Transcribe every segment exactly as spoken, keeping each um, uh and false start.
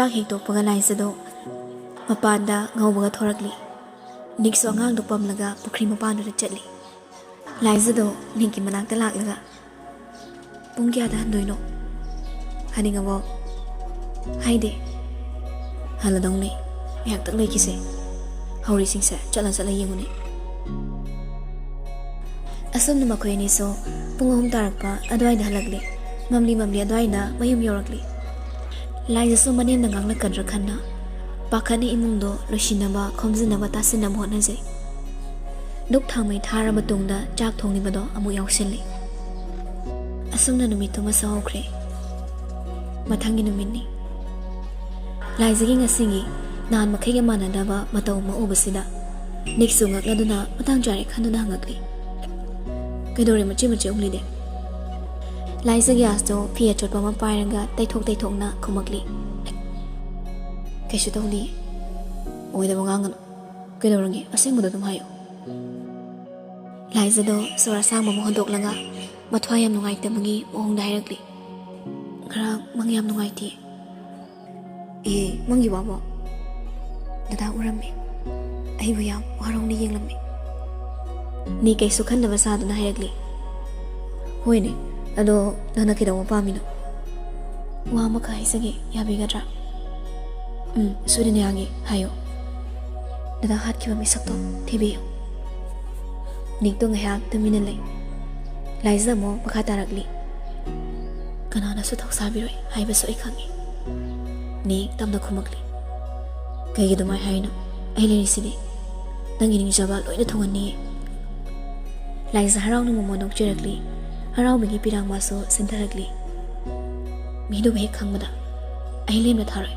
ꯆꯥꯛ ꯍꯦꯛ ꯇꯣꯛꯄꯒ ꯂꯥꯏꯖꯗꯣ ꯃꯄꯥꯟꯗ ꯉꯧꯕꯒ ꯊꯣꯔꯛꯂꯤ꯫ ꯅꯤꯛꯁꯨ ꯑꯉꯥꯡꯗꯣ ꯄꯝꯂꯒ ꯄꯨꯈ꯭ꯔꯤ ꯃꯄꯥꯟꯗꯨꯗ ꯆꯠꯂꯤ꯫ ꯂꯥꯏꯖꯗꯣ ꯅꯤꯛꯀꯤ ꯃꯅꯥꯛꯇ ꯂꯥꯛꯂꯒ, "ꯄꯨꯡ ꯀꯌꯥꯗ ꯍꯟꯗꯣꯏꯅꯣ? ꯍꯟꯅꯤꯡꯉꯕꯣ?" "ꯍꯥꯏꯗꯦ꯫ ꯍꯜꯂꯗꯧꯅꯦ꯫ ꯉꯥꯏꯍꯥꯛꯇꯪ ꯂꯩꯈꯤꯁꯦ꯫ ꯍꯧꯔꯤꯁꯤꯡꯁꯦ ꯆꯠꯂ ꯆꯠꯂ ꯌꯦꯡꯉꯨꯅꯦ꯫" ꯑꯁꯨꯝꯅ ꯃꯈꯣꯏ ꯑꯅꯤꯁꯨ ꯄꯨꯡ ꯑꯍꯨꯝ ꯇꯥꯔꯛꯄ ꯑꯗꯨꯋꯥꯏꯗ ꯍꯜꯂꯛꯂꯤ꯫ ꯃꯝꯂꯤ ꯃꯝꯂꯤ ꯑꯗꯨꯋꯥꯏꯗ ꯃꯌꯨꯝ ꯌꯧꯔꯛꯂꯤ꯫ ꯂꯥꯏꯖꯁꯨ ꯃꯅꯦꯝꯅ ꯉꯥꯡꯂꯛꯀꯗ꯭ꯔꯥ ꯈꯟꯅ ꯄꯥꯈꯠꯅ ꯏꯃꯨꯡꯗꯣ ꯂꯣꯏꯁꯤꯟꯅꯕ, ꯈꯣꯝꯖꯤꯟꯅꯕ, ꯇꯥꯁꯤꯟꯅꯕ ꯍꯣꯠꯅꯖꯩ꯫ ꯗꯨꯛ ꯊꯥꯎꯃꯩ ꯊꯥꯔ ꯃꯇꯨꯡꯗ ꯆꯥꯛ ꯊꯣꯡꯂꯤꯕꯗꯣ ꯑꯃꯨꯛ ꯌꯥꯎꯁꯤꯜꯂꯤ꯫ ꯑꯁꯨꯝꯅ ꯅꯨꯃꯤꯠꯇꯨꯃ ꯁꯧꯍꯧꯈ꯭ꯔꯦ꯫ ꯃꯊꯪꯒꯤ ꯅꯨꯃꯤꯠꯅꯤ꯫ ꯂꯥꯏꯖꯒꯤ ꯉꯁꯤꯒꯤ ꯅꯍꯥꯟ ꯃꯈꯩꯒ ꯃꯥꯟꯅꯗꯕ ꯃꯇꯧ ꯑꯃ ꯎꯕꯁꯤꯗ ꯅꯤꯛꯁꯨ ꯉꯛꯅꯗꯨꯅ ꯃꯇꯥꯡ ꯆꯥꯔꯦ ꯈꯟꯗꯨꯅ ꯍꯪꯉꯛꯂꯤ꯫ "ꯀꯩꯗꯧꯔꯦ ꯃꯆꯦ ꯃꯆꯦ ꯎꯪꯂꯤꯗꯤ?" ꯂꯥꯏꯖ ꯒ꯭ꯌꯥꯁꯇꯣ ꯐꯤ ꯑꯆꯣꯠꯄ ꯑꯃ ꯄꯥꯏꯔꯒ ꯇꯩꯊꯣꯛ ꯇꯩꯊꯣꯛꯅ ꯈꯨꯝꯃꯛꯂꯤ꯫ "ꯀꯩꯁꯨ ꯇꯧꯗꯦ꯫" "ꯑꯣꯏꯗꯕ ꯉꯥꯡꯒꯅꯨ꯫ ꯀꯩꯗꯧꯔꯒꯦ? ꯑꯁꯦꯡꯕꯗꯣ ꯑꯗꯨꯝ ꯍꯥꯏꯌꯨ꯫" ꯂꯥꯏꯖꯗꯣ ꯁꯣꯔ ꯑꯁꯥꯡꯕ ꯑꯃ ꯍꯣꯟꯗꯣꯛꯂꯒ ꯃꯊ꯭ꯋꯥꯏ ꯌꯥꯝ ꯅꯨꯡꯉꯥꯏꯇꯕꯒꯤ ꯃꯑꯣꯡꯗ ꯍꯥꯏꯔꯛꯂꯤ꯫ "ꯉꯔꯥꯡ ꯃꯪ ꯌꯥꯝ ꯅꯨꯡꯉꯥꯏꯇꯦ꯫" "ꯑꯦ, ꯃꯪꯒꯤ ꯋꯥꯕꯣ?" "ꯗꯗꯥ ꯎꯔꯝꯃꯦ꯫ ꯑꯩꯕꯨ ꯌꯥꯝ ꯋꯥꯔꯧꯅ ꯌꯦꯡꯂꯝꯃꯦ꯫" ꯅꯤꯛ ꯀꯩꯁꯨ ꯈꯟꯗꯕ ꯁꯥꯗꯨꯅ ꯍꯥꯏꯔꯛꯂꯤ꯫ "ꯍꯣꯏꯅꯦ, ꯑꯗꯣ ꯅꯪꯅ ꯀꯩꯗꯧꯕ ꯄꯥꯝꯃꯤꯅꯣ?" "ꯋꯥ ꯑꯃꯈꯛ ꯍꯥꯏꯖꯒꯦ, ꯌꯥꯕꯤꯒꯗ꯭ꯔꯥ?" "ꯎꯝ, ꯁꯣꯏꯗꯅ ꯌꯥꯒꯦ, ꯍꯥꯏꯌꯣ꯫" "ꯗꯗꯥ ꯍꯥꯠꯈꯤꯕ ꯃꯤꯁꯛꯇꯣ ꯊꯤꯕꯤꯌꯨ꯫" ꯅꯤꯛꯇꯣ ꯉꯥꯏꯍꯥꯛ ꯇꯨꯃꯤꯟꯅ ꯂꯩ꯫ ꯂꯥꯏꯖ ꯑꯃꯨꯛ ꯃꯈꯥ ꯇꯥꯔꯛꯂꯤ꯫ "ꯀꯅꯥꯅꯁꯨ ꯊꯧꯁꯥꯕꯤꯔꯣꯏ ꯍꯥꯏꯕꯁꯨ ꯑꯩ ꯈꯪꯏ꯫" ꯅꯤꯛ ꯇꯞꯅ ꯈꯨꯝꯃꯛꯂꯤ꯫ "ꯀꯩꯒꯤ ꯑꯗꯨꯃꯥꯏ ꯍꯥꯏꯔꯤꯅꯣ? ꯑꯩ ꯂꯩꯔꯤꯁꯤꯗꯤ꯫ ꯅꯪꯒꯤ ꯅꯤꯡꯖꯕ ꯂꯣꯏꯅ ꯊꯨꯡꯍꯟꯅꯤꯡꯏ꯫" ꯂꯥꯏꯖ ꯍꯔꯥꯎꯅ ꯃꯣꯃꯣꯟ ꯅꯣꯛꯆꯔꯛꯂꯤ꯫ ꯍꯔꯥꯎꯕꯒꯤ ꯄꯤꯔꯥꯡ ꯃꯥꯁꯨ ꯁꯤꯟꯊꯔꯛꯂꯤ꯫ "ꯃꯤꯗꯨꯕꯨ ꯍꯦꯛ ꯈꯪꯕꯗ ꯑꯩ ꯂꯦꯝꯅ ꯊꯥꯔꯣꯏ꯫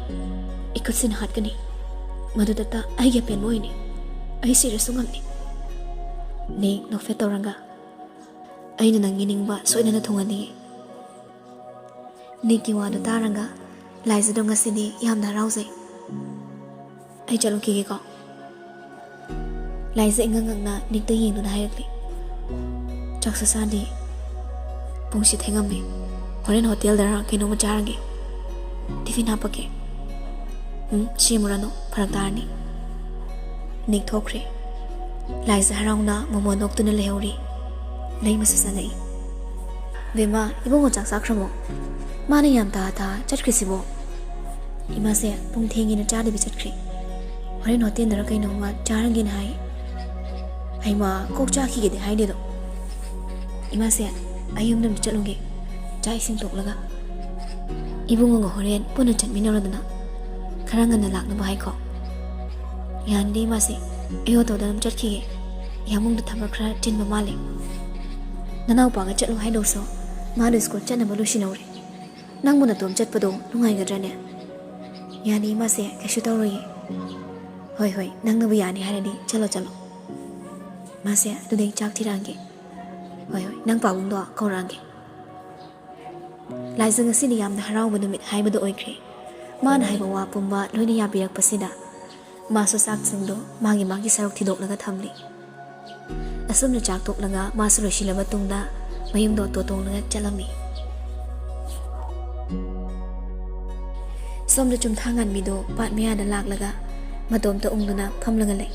ꯏꯈꯨꯠꯁꯤꯅ ꯍꯥꯠꯀꯅꯤ꯫ ꯃꯗꯨꯗꯇ ꯑꯩꯒꯤ ꯑꯄꯦꯟꯕ ꯑꯣꯏꯅꯤ꯫ ꯑꯩ ꯁꯤꯔꯁꯨ ꯉꯝꯅꯤ꯫" ꯅꯤꯛ ꯅꯣꯛꯐꯦꯠ ꯇꯧꯔꯒ, "ꯑꯩꯅ ꯅꯪꯒꯤ ꯅꯤꯡꯕ ꯁꯣꯏꯗꯅ ꯊꯨꯡꯍꯟꯅꯤꯡꯏ꯫" ꯅꯤꯛꯀꯤ ꯋꯥꯗꯨ ꯇꯥꯔꯒ ꯂꯥꯏꯖꯗꯣ ꯉꯁꯤꯗꯤ ꯌꯥꯝꯅ ꯍꯔꯥꯎꯖꯩ꯫ "ꯑꯩ ꯆꯠꯂꯨꯈꯤꯒꯦꯀꯣ꯫" ꯂꯥꯏꯖ ꯏꯉꯛ ꯉꯛꯅ ꯅꯤꯛꯇ ꯌꯦꯡꯗꯨꯅ ꯍꯥꯏꯔꯛꯂꯤ꯫ "ꯆꯥꯛꯁꯨ ꯆꯥꯗꯦ꯫ ꯄꯨꯡꯁꯤ ꯊꯦꯡꯉꯝꯃꯦ꯫ ꯍꯣꯔꯦꯟ ꯍꯣꯇꯦꯜꯗꯔ ꯀꯩꯅꯣꯝꯃ ꯆꯥꯔꯒꯦ꯫ ꯇꯤꯐꯤꯟ ꯍꯥꯞꯄꯛꯀꯦ꯫" "ꯎꯝ, ꯁꯦꯝꯃꯨꯔꯅꯨ, ꯐꯔꯛ ꯇꯥꯔꯅꯤ꯫" ꯅꯤꯛ ꯊꯣꯛꯈ꯭ꯔꯦ꯫ ꯂꯥꯏꯖ ꯍꯔꯥꯎꯅ ꯃꯣꯃꯣꯟ ꯅꯣꯛꯇꯨꯅ ꯂꯩꯍꯧꯔꯤ꯫ ꯂꯩꯃꯁꯨ ꯆꯪꯉꯛꯏ꯫ "ꯕꯦꯝꯃ, ꯏꯕꯨꯡꯉꯣ ꯆꯥꯛ ꯆꯥꯈ꯭ꯔꯕꯣ? ꯃꯥꯅ ꯌꯥꯝ ꯇꯥ ꯇꯥ ꯆꯠꯈ꯭ꯔꯤꯁꯤꯕꯣ?" "ꯏꯃꯥꯁꯦ ꯄꯨꯡ ꯊꯦꯡꯉꯦꯅ ꯆꯥꯗꯕꯤ ꯆꯠꯈ꯭ꯔꯦ꯫ ꯍꯣꯔꯦꯟ ꯍꯣꯇꯦꯜꯗꯔ ꯀꯩꯅꯣꯝꯃ ꯆꯥꯔꯒꯦꯅ ꯍꯥꯏ꯫ ꯍꯩꯃꯥ, ꯀꯣꯛ ꯆꯥꯈꯤꯒꯦꯗꯤ ꯍꯥꯏꯗꯦꯗꯣ꯫ ꯏꯃꯥꯁꯦ, ꯑꯩ ꯌꯨꯝꯗ ꯑꯝꯇ ꯆꯠꯂꯨꯒꯦ, ꯆꯥꯛ ꯏꯁꯤꯡ ꯇꯣꯛꯂꯒ꯫ ꯏꯕꯨꯡꯉꯣꯒ ꯍꯣꯔꯦꯟ ꯄꯨꯟꯅ ꯆꯠꯃꯤꯟꯅꯔꯣꯗꯅ꯫ ꯈꯔ ꯉꯟꯅ ꯂꯥꯛꯅꯕ ꯍꯥꯏꯈꯣ꯫" "ꯌꯥꯅꯤꯗ ꯏꯃꯥꯁꯦ, ꯑꯩ ꯑꯣꯇꯣꯗ ꯑꯗꯨꯝ ꯆꯠꯈꯤꯒꯦ꯫ ꯏꯌꯥꯝꯕꯨꯡꯗꯣ ꯊꯕꯛ ꯈꯔ ꯆꯤꯟꯕ ꯃꯥꯜꯂꯦ꯫ ꯅꯅꯥꯎꯄꯥꯒ ꯆꯠꯂꯨ ꯍꯥꯏꯗꯧꯁꯨ, ꯃꯥꯗꯣ ꯁ꯭ꯀꯨꯜ ꯆꯠꯅꯕ ꯂꯣꯏꯁꯤꯟꯍꯧꯔꯦ꯫ ꯅꯪꯕꯨ ꯅꯇꯣꯝ ꯆꯠꯄꯗꯣ ꯅꯨꯡꯉꯥꯏꯒꯗ꯭ꯔꯅꯦ?" "ꯌꯥꯅꯤ ꯏꯃꯥꯁꯦ, ꯀꯩꯁꯨ ꯇꯧꯔꯣꯏꯌꯦ꯫" "ꯍꯣꯏ, ꯍꯣꯏ, ꯅꯪꯅꯕꯨ ꯌꯥꯅꯤ ꯍꯥꯏꯔꯗꯤ ꯆꯠꯂꯣ, ꯆꯠꯂꯣ꯫" "ꯃꯥꯁꯦ, ꯑꯗꯨꯗꯤ ꯑꯩ ꯆꯥꯛ ꯊꯤꯔꯛꯑꯒꯦ꯫" "ꯍꯣꯏ, ꯍꯣꯏ, ꯅꯪ ꯄꯥꯕꯨꯡꯗꯣ ꯀꯧꯔꯛꯑꯒꯦ꯫" ꯂꯥꯏꯖ ꯉꯁꯤꯗꯤ ꯌꯥꯝꯅ ꯍꯔꯥꯎꯕ ꯅꯨꯃꯤꯠ ꯍꯥꯏꯕꯗꯨ ꯑꯣꯏꯈ꯭ꯔꯦ꯫ ꯃꯥꯅ ꯍꯥꯏꯕ ꯋꯥ ꯄꯨꯝꯕ ꯂꯣꯏꯅ ꯌꯥꯕꯤꯔꯛꯄꯁꯤꯗ ꯃꯥꯁꯨ ꯆꯥꯛꯁꯤꯡꯗꯣ ꯃꯥꯒꯤ ꯃꯥꯒꯤ ꯁꯔꯨꯛ ꯊꯤꯗꯣꯛꯂꯒ ꯊꯝꯂꯤ꯫ ꯑꯁꯨꯝꯅ ꯆꯥꯛ ꯇꯣꯛꯂꯒ ꯃꯥꯁꯨ ꯂꯣꯏꯁꯤꯜꯂꯕ ꯇꯨꯡꯗ ꯃꯌꯨꯝꯗ ꯑꯣꯇꯣ ꯇꯣꯡꯂꯒ ꯆꯠꯂꯝꯃꯤ꯫ ꯁꯣꯝꯗ ꯆꯨꯝꯊꯥ ꯉꯥꯟꯕꯤꯗꯣ ꯄꯥꯠ ꯃꯌꯥꯗ ꯂꯥꯛꯂꯒ ꯃꯇꯣꯝꯇ ꯎꯪꯗꯨꯅ ꯐꯝꯂꯒ ꯂꯩ꯫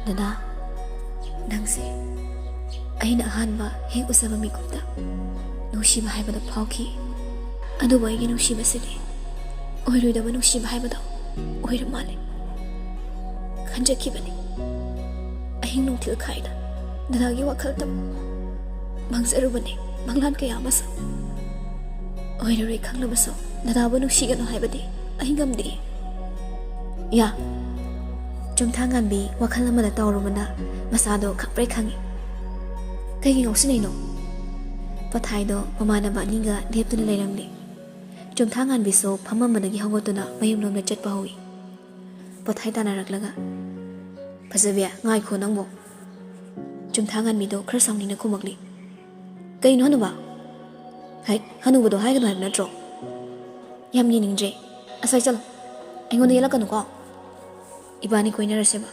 "ꯗꯗꯥ, ꯅꯪꯁꯦ ꯑꯩꯅ ꯑꯍꯥꯟꯕ ꯍꯦꯛ ꯎꯖꯕ ꯃꯤꯀꯨꯞꯇ ꯅꯨꯡꯁꯤꯕ ꯍꯥꯏꯕꯗꯣ ꯐꯥꯎꯈꯤ꯫ ꯑꯗꯨꯕꯨ ꯑꯩꯒꯤ ꯅꯨꯡꯁꯤꯕꯁꯤꯗꯤ ꯑꯣꯏꯔꯣꯏꯗꯕ ꯅꯨꯡꯁꯤꯕ ꯍꯥꯏꯕꯗꯣ ꯑꯣꯏꯔ ꯃꯥꯜꯂꯦ꯫ ꯈꯟꯖꯈꯤꯕꯅꯤ꯫ ꯑꯍꯤꯡ ꯅꯨꯡꯊꯤꯜ ꯈꯥꯏꯗ ꯗꯗꯥꯒꯤ ꯋꯥꯈꯜꯗ ꯃꯥꯡꯖꯔꯨꯕꯅꯤ, ꯃꯪꯂꯥꯟ ꯀꯌꯥ ꯑꯃꯁꯨ꯫ ꯑꯣꯏꯔꯔꯣꯏ ꯈꯪꯂꯕꯁꯨ ꯗꯗꯥꯕꯨ ꯅꯨꯡꯁꯤꯒꯅꯨ ꯍꯥꯏꯕꯗꯤ ꯑꯩ ꯉꯝꯗꯦ꯫" "ꯌꯥ꯫" ꯆꯨꯝꯊꯥ ꯉꯥꯟꯕꯤ ꯋꯥꯈꯜ ꯑꯃꯗ ꯇꯧꯔꯨꯕꯅ ꯃꯁꯥꯗꯣ ꯈꯪꯄ꯭ꯔꯦꯛ ꯈꯪꯉꯤ꯫ "ꯀꯩꯒꯤ ꯉꯥꯎꯁꯤꯟꯅꯩꯅꯣ?" ꯄꯊꯥꯏꯗꯣ ꯃꯃꯥꯟꯅꯕ ꯑꯅꯤꯒ ꯂꯦꯞꯇꯨꯅ ꯂꯩꯔꯝꯂꯦ꯫ ꯆꯨꯝꯊꯥ ꯉꯥꯟꯕꯤꯁꯨ ꯐꯝꯃꯝꯕꯗꯒꯤ ꯍꯧꯒꯠꯇꯨꯅ ꯃꯌꯨꯝꯂꯣꯝꯗ ꯆꯠꯄ ꯍꯧꯏ꯫ ꯄꯊꯥꯏ ꯇꯥꯟꯅꯔꯛꯂꯒ, "ꯐꯖꯕꯤ, ꯉꯥꯏꯈꯣ ꯅꯪꯕꯣ꯫" ꯆꯨꯝꯊꯥ ꯉꯥꯟꯕꯤꯗꯣ ꯈꯔ ꯁꯥꯎꯅꯤꯡꯅ ꯈꯨꯝꯃꯛꯂꯤ꯫ "ꯀꯩꯅꯣ ꯍꯅꯨꯕ?" "ꯍꯩ, ꯍꯅꯨꯕꯗꯣ ꯍꯥꯏꯒꯅꯨ ꯍꯥꯏꯕ ꯅꯠꯇ꯭ꯔꯣ?" "ꯌꯥꯝ ꯌꯦꯡꯅꯤꯡꯗ꯭ꯔꯦ꯫ ꯑꯁ꯭ꯋꯥꯏ ꯆꯠꯂꯣ꯫ ꯑꯩꯉꯣꯟꯗ ꯌꯦꯠꯂꯛꯀꯅꯨꯀꯣ꯫ ꯏꯕꯥꯅꯤ ꯀꯣꯏꯅꯔꯁꯦꯕ꯫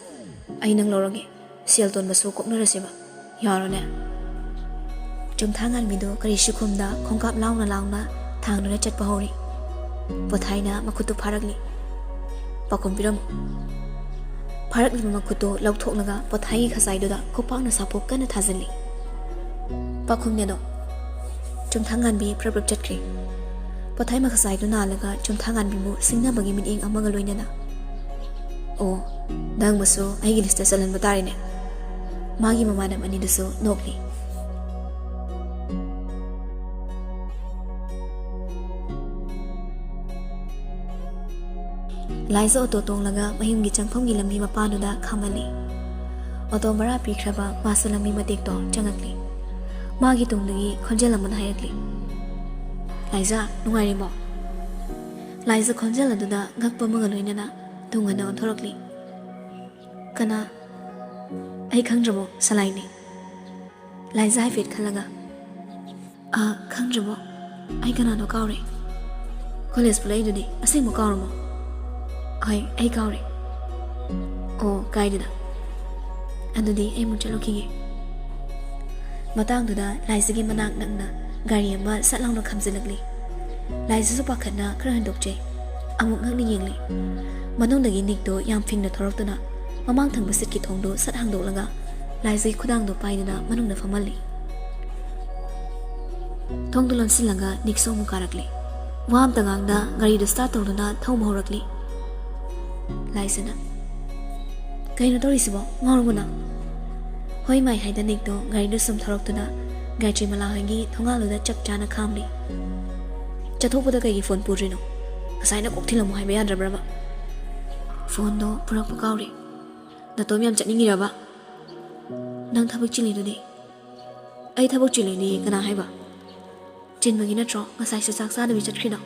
ꯑꯩ ꯅꯪ ꯂꯧꯔꯒꯦ꯫ ꯁꯦꯜ ꯇꯣꯟꯕꯁꯨ ꯀꯣꯛꯅꯔꯁꯦꯕ꯫ ꯌꯥꯔꯣꯅꯦ?" ꯆꯨꯝꯊꯥ ꯉꯥꯟꯕꯤꯗꯨ ꯀꯔꯤꯁꯨ ꯈꯨꯝꯗ ꯈꯣꯡꯀꯥꯞ ꯂꯥꯎꯅ ꯂꯥꯎꯅ ꯊꯥꯡꯗꯨꯅ ꯆꯠꯄ ꯍꯧꯔꯤ꯫ ꯄꯣꯊꯥꯏꯅ ꯃꯈꯨꯠꯇꯨ ꯐꯥꯔꯛꯂꯤ꯫ "ꯄꯥꯎꯈꯨꯝ ꯄꯤꯔꯝꯃꯨ꯫" ꯐꯥꯔꯛꯂꯤꯕ ꯃꯈꯨꯠꯇꯨ ꯂꯧꯊꯣꯛꯂꯒ ꯄꯣꯊꯥꯏꯒꯤ ꯈꯖꯥꯏꯗꯨꯗ ꯈꯨꯄꯥꯛꯅ ꯁꯥꯄꯣꯛ ꯀꯟꯅ ꯊꯥꯖꯤꯜꯂꯤ꯫ ꯄꯥꯎꯈꯨꯝꯅꯦꯗꯣ꯫ ꯆꯨꯝꯊꯥꯡꯉꯥꯟꯕꯤ ꯄ꯭ꯔꯞ ꯄ꯭ꯔꯞ ꯆꯠꯈ꯭ꯔꯦ꯫ ꯄꯣꯊꯥꯏ ꯃꯈꯖꯥꯏꯗꯨ ꯅꯥꯜꯂꯒ ꯆꯨꯝꯊꯥꯡꯉꯥꯟꯕꯤꯕꯨ ꯁꯤꯡꯅꯕꯒꯤ ꯃꯤꯠꯌꯦꯡ ꯑꯃꯒ ꯂꯣꯏꯅꯅ, "ꯑꯣ, ꯅꯪꯕꯨꯁꯨ ꯑꯩꯒꯤ ꯂꯤꯁꯇ ꯆꯜꯍꯟꯕ ꯇꯥꯔꯦꯅꯦ꯫" ꯃꯥꯒꯤ ꯃꯃꯥꯟꯅꯕ ꯑꯅꯤꯗꯨꯁꯨ ꯅꯣꯛꯂꯤ꯫ ꯂꯥꯏꯖꯥ ꯑꯣꯇꯣ ꯇꯣꯡꯂꯒ ꯃꯌꯨꯝꯒꯤ ꯆꯪꯐꯝꯒꯤ ꯂꯝꯕꯤ ꯃꯄꯥꯟꯗꯨꯗ ꯈꯥꯝꯍꯜꯂꯤ꯫ ꯑꯣꯇꯣ ꯚꯔꯥ ꯄꯤꯈ꯭ꯔꯕ ꯃꯥꯁꯨ ꯂꯝꯕꯤ ꯃꯇꯦꯛꯇꯣ ꯆꯪꯉꯛꯂꯤ꯫ ꯃꯥꯒꯤ ꯇꯨꯡꯗꯒꯤ ꯈꯣꯟꯖꯦꯜ ꯑꯃꯅ ꯍꯥꯏꯔꯛꯂꯤ, "ꯂꯥꯏꯖꯥ, ꯅꯨꯡꯉꯥꯏꯔꯤꯕꯣ?" ꯂꯥꯏꯖꯥ ꯈꯣꯟꯖꯦꯜ ꯑꯗꯨꯗ ꯉꯛꯄ ꯑꯃꯒ ꯂꯣꯏꯅꯅ ꯇꯨꯡ ꯍꯟꯅ ꯑꯣꯟꯊꯣꯔꯛꯂꯤ꯫ "ꯀꯅꯥ? ꯑꯩ ꯈꯪꯗ꯭ꯔꯕꯣ? ꯁꯂꯥꯏꯅꯤ꯫" ꯂꯥꯏꯖꯥ ꯍꯥꯏꯐꯦꯠ ꯈꯜꯂꯒ, "ꯑ, ꯈꯪꯗ꯭ꯔꯕꯣ? ꯑꯩ ꯀꯅꯥꯅꯣ ꯀꯥꯎꯔꯦ꯫ ꯀꯣꯂꯦꯖ ꯄꯨꯜꯂꯛꯏꯗꯨꯗꯤ꯫ ꯑꯁꯦꯡꯕ ꯀꯥꯎꯔꯕꯣ?" "ꯍꯣꯏ, ꯑꯩ ꯀꯥꯎꯔꯦ꯫" "ꯑꯣ, ꯀꯥꯏꯗꯦꯗ꯫ ꯑꯗꯨꯗꯤ ꯑꯩ ꯑꯃꯨꯛ ꯆꯠꯂꯨꯈꯤꯒꯦ꯫" ꯃꯇꯥꯡꯗꯨꯗ ꯂꯥꯏꯖꯥꯒꯤ ꯃꯅꯥꯛ ꯅꯛꯅ ꯒꯥꯔꯤ ꯑꯃ ꯁꯠ ꯂꯥꯎꯅ ꯈꯥꯝꯖꯤꯜꯂꯛꯂꯤ꯫ ꯂꯥꯏꯖꯥꯁꯨ ꯄꯥꯈꯠꯅ ꯈꯔ ꯍꯟꯗꯣꯛꯆꯩ꯫ ꯑꯃꯨꯛ ꯉꯛꯅ ꯌꯦꯡꯂꯤ꯫ ꯃꯅꯨꯡꯗꯒꯤ ꯅꯤꯛꯇꯣ ꯌꯥꯝ ꯐꯤꯡꯅ ꯊꯣꯔꯛꯇꯨꯅ ꯃꯃꯥꯡ ꯊꯪꯕ ꯁꯤꯠꯀꯤ ꯊꯣꯡꯗꯨ ꯁꯠ ꯍꯥꯡꯗꯣꯛꯂꯒ ꯂꯥꯏꯖꯥꯒꯤ ꯈꯨꯗꯥꯡꯗꯣ ꯄꯥꯏꯗꯨꯅ ꯃꯅꯨꯡꯗ ꯐꯝꯍꯜꯂꯤ꯫ ꯊꯣꯡꯗꯨ ꯂꯣꯟꯁꯤꯜꯂꯒ ꯅꯤꯛꯁꯨ ꯑꯃꯨꯛ ꯀꯥꯔꯛꯂꯤ꯫ ꯋꯥ ꯑꯝꯇ ꯉꯥꯡꯗ ꯒꯥꯔꯤꯗꯨ ꯁ꯭ꯇꯥꯔꯠ ꯇꯧꯗꯨꯅ ꯊꯧꯕ ꯍꯧꯔꯛꯂꯤ꯫ ꯂꯥꯏꯖꯥꯅ, "ꯀꯩꯅꯣ ꯇꯧꯔꯤꯁꯤꯕꯣ? ꯉꯥꯎꯔꯕꯣ ꯅꯪ?" ꯍꯣꯏ ꯃꯥꯏ ꯍꯥꯏꯗ ꯅꯤꯛꯇꯣ ꯒꯥꯔꯤꯗꯨ ꯁꯨꯝ ꯊꯧꯔꯛꯇꯨꯅ ꯒꯥꯌꯇ꯭ꯔꯤꯃꯂꯥ ꯍꯣꯏꯒꯤ ꯊꯣꯡꯒꯥꯜꯗꯨꯗ ꯆꯞ ꯆꯥꯅ ꯈꯥꯝꯂꯤ꯫ "ꯆꯠꯊꯣꯛꯄꯗ ꯀꯩꯒꯤ ꯐꯣꯟ ꯄꯨꯗ꯭ꯔꯤꯅꯣ? ꯉꯁꯥꯏꯅ ꯀꯣꯛ ꯊꯤꯜꯂꯝꯃꯨ ꯍꯥꯏꯕ ꯌꯥꯗ꯭ꯔꯕ꯭ꯔꯕ?" "ꯐꯣꯟꯗꯣ ꯄꯨꯔꯛꯄ ꯀꯥꯎꯔꯦ꯫ ꯅꯇꯣꯝ ꯌꯥꯝ ꯆꯠꯅꯤꯡꯉꯤꯔꯕ? ꯅꯪ ꯊꯕꯛ ꯆꯤꯜꯂꯤꯗꯨꯗꯤ꯫" "ꯑꯩ ꯊꯕꯛ ꯆꯤꯜꯂꯤꯗꯤ ꯀꯅꯥ ꯍꯥꯏꯕ? ꯆꯤꯟꯕꯒꯤ ꯅꯠꯇ꯭ꯔꯣ ꯉꯁꯥꯏꯁꯨ ꯆꯥꯛ ꯆꯥꯗꯕꯤ ꯆꯠꯈ꯭ꯔꯤꯗꯣ?"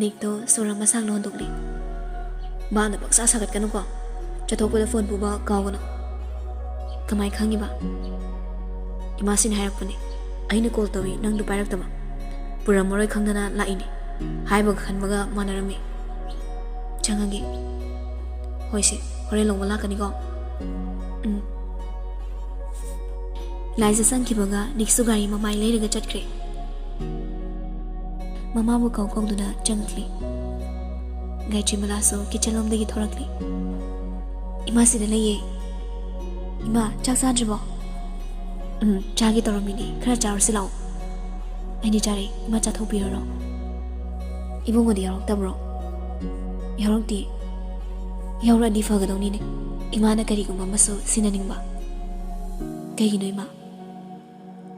ꯅꯤꯛꯇꯣ ꯁꯣꯔ ꯑꯃ ꯁꯥꯡꯅ ꯍꯣꯟꯗꯣꯛꯂꯤ꯫ "ꯚꯥꯞꯅ ꯄꯪꯁꯥ ꯁꯥꯒꯠꯀꯅꯨꯀꯣ꯫ ꯆꯠꯊꯣꯛꯄꯗ ꯐꯣꯟ ꯄꯨꯕ ꯀꯥꯎꯒꯅꯨ꯫" "ꯀꯃꯥꯏ ꯈꯪꯉꯤꯕ?" "ꯏꯃꯥꯁꯤꯅ ꯍꯥꯏꯔꯛꯄꯅꯦ꯫ ꯑꯩꯅ ꯀꯣꯜ ꯇꯧꯏ, ꯅꯪꯗꯨ ꯄꯥꯏꯔꯛꯇꯕ꯫ ꯄꯨꯔꯝꯃꯔꯣꯏ ꯈꯪꯗꯅ ꯂꯥꯛꯏꯅꯦ꯫ ꯍꯥꯏꯕꯒ ꯈꯟꯕꯒ ꯃꯥꯟꯅꯔꯝꯃꯤ꯫ ꯆꯪꯉꯒꯦ꯫" "ꯍꯣꯏꯁꯦ, ꯍꯣꯔꯦꯟ ꯂꯧꯕ ꯂꯥꯛꯀꯅꯤꯀꯣ꯫" "ꯎꯝ꯫" ꯂꯥꯏꯖꯥ ꯆꯪꯈꯤꯕꯒ ꯅꯤꯛꯁꯨ ꯒꯥꯔꯤ ꯃꯃꯥꯏ ꯂꯩꯔꯒ ꯆꯠꯈ꯭ꯔꯦ꯫ ꯃꯃꯥꯕꯨ ꯀꯧ ꯀꯧꯗꯨꯅ ꯆꯪꯉꯛꯂꯤ꯫ ꯒꯥꯌꯇ꯭ꯔꯤꯃꯂꯥꯁꯨ ꯀꯤꯆꯟ ꯂꯣꯝꯗꯒꯤ ꯊꯣꯔꯛꯂꯤ꯫ "ꯏꯃꯥ ꯁꯤꯗ ꯂꯩꯌꯦ꯫ ꯏꯃꯥ, ꯆꯥꯛ ꯆꯥꯗ꯭ꯔꯤꯕꯣ?" "ꯎꯝ, ꯆꯥꯒꯦ ꯇꯧꯔꯝꯃꯤꯅꯦ, ꯈꯔ ꯆꯥꯔꯨꯁꯤ ꯂꯥꯛꯑꯣ꯫" "ꯑꯩꯗꯤ ꯆꯥꯔꯦ, ꯏꯃꯥ ꯆꯥꯊꯣꯛꯄꯤꯔꯔꯣ꯫" "ꯏꯕꯨꯡꯉꯣꯗꯤ ꯌꯥꯎꯔꯛꯇꯕ꯭ꯔꯣ?" "ꯌꯥꯎꯔꯛꯇꯦ꯫ ꯌꯥꯎꯔꯛꯑꯗꯤ ꯐꯒꯗꯧꯅꯤꯅꯦ꯫ ꯏꯃꯥꯅ ꯀꯔꯤꯒꯨꯝꯕ ꯑꯃꯁꯨ ꯁꯤꯟꯅꯅꯤꯡꯕ꯫" "ꯀꯩꯒꯤꯅꯣ ꯏꯃꯥ?"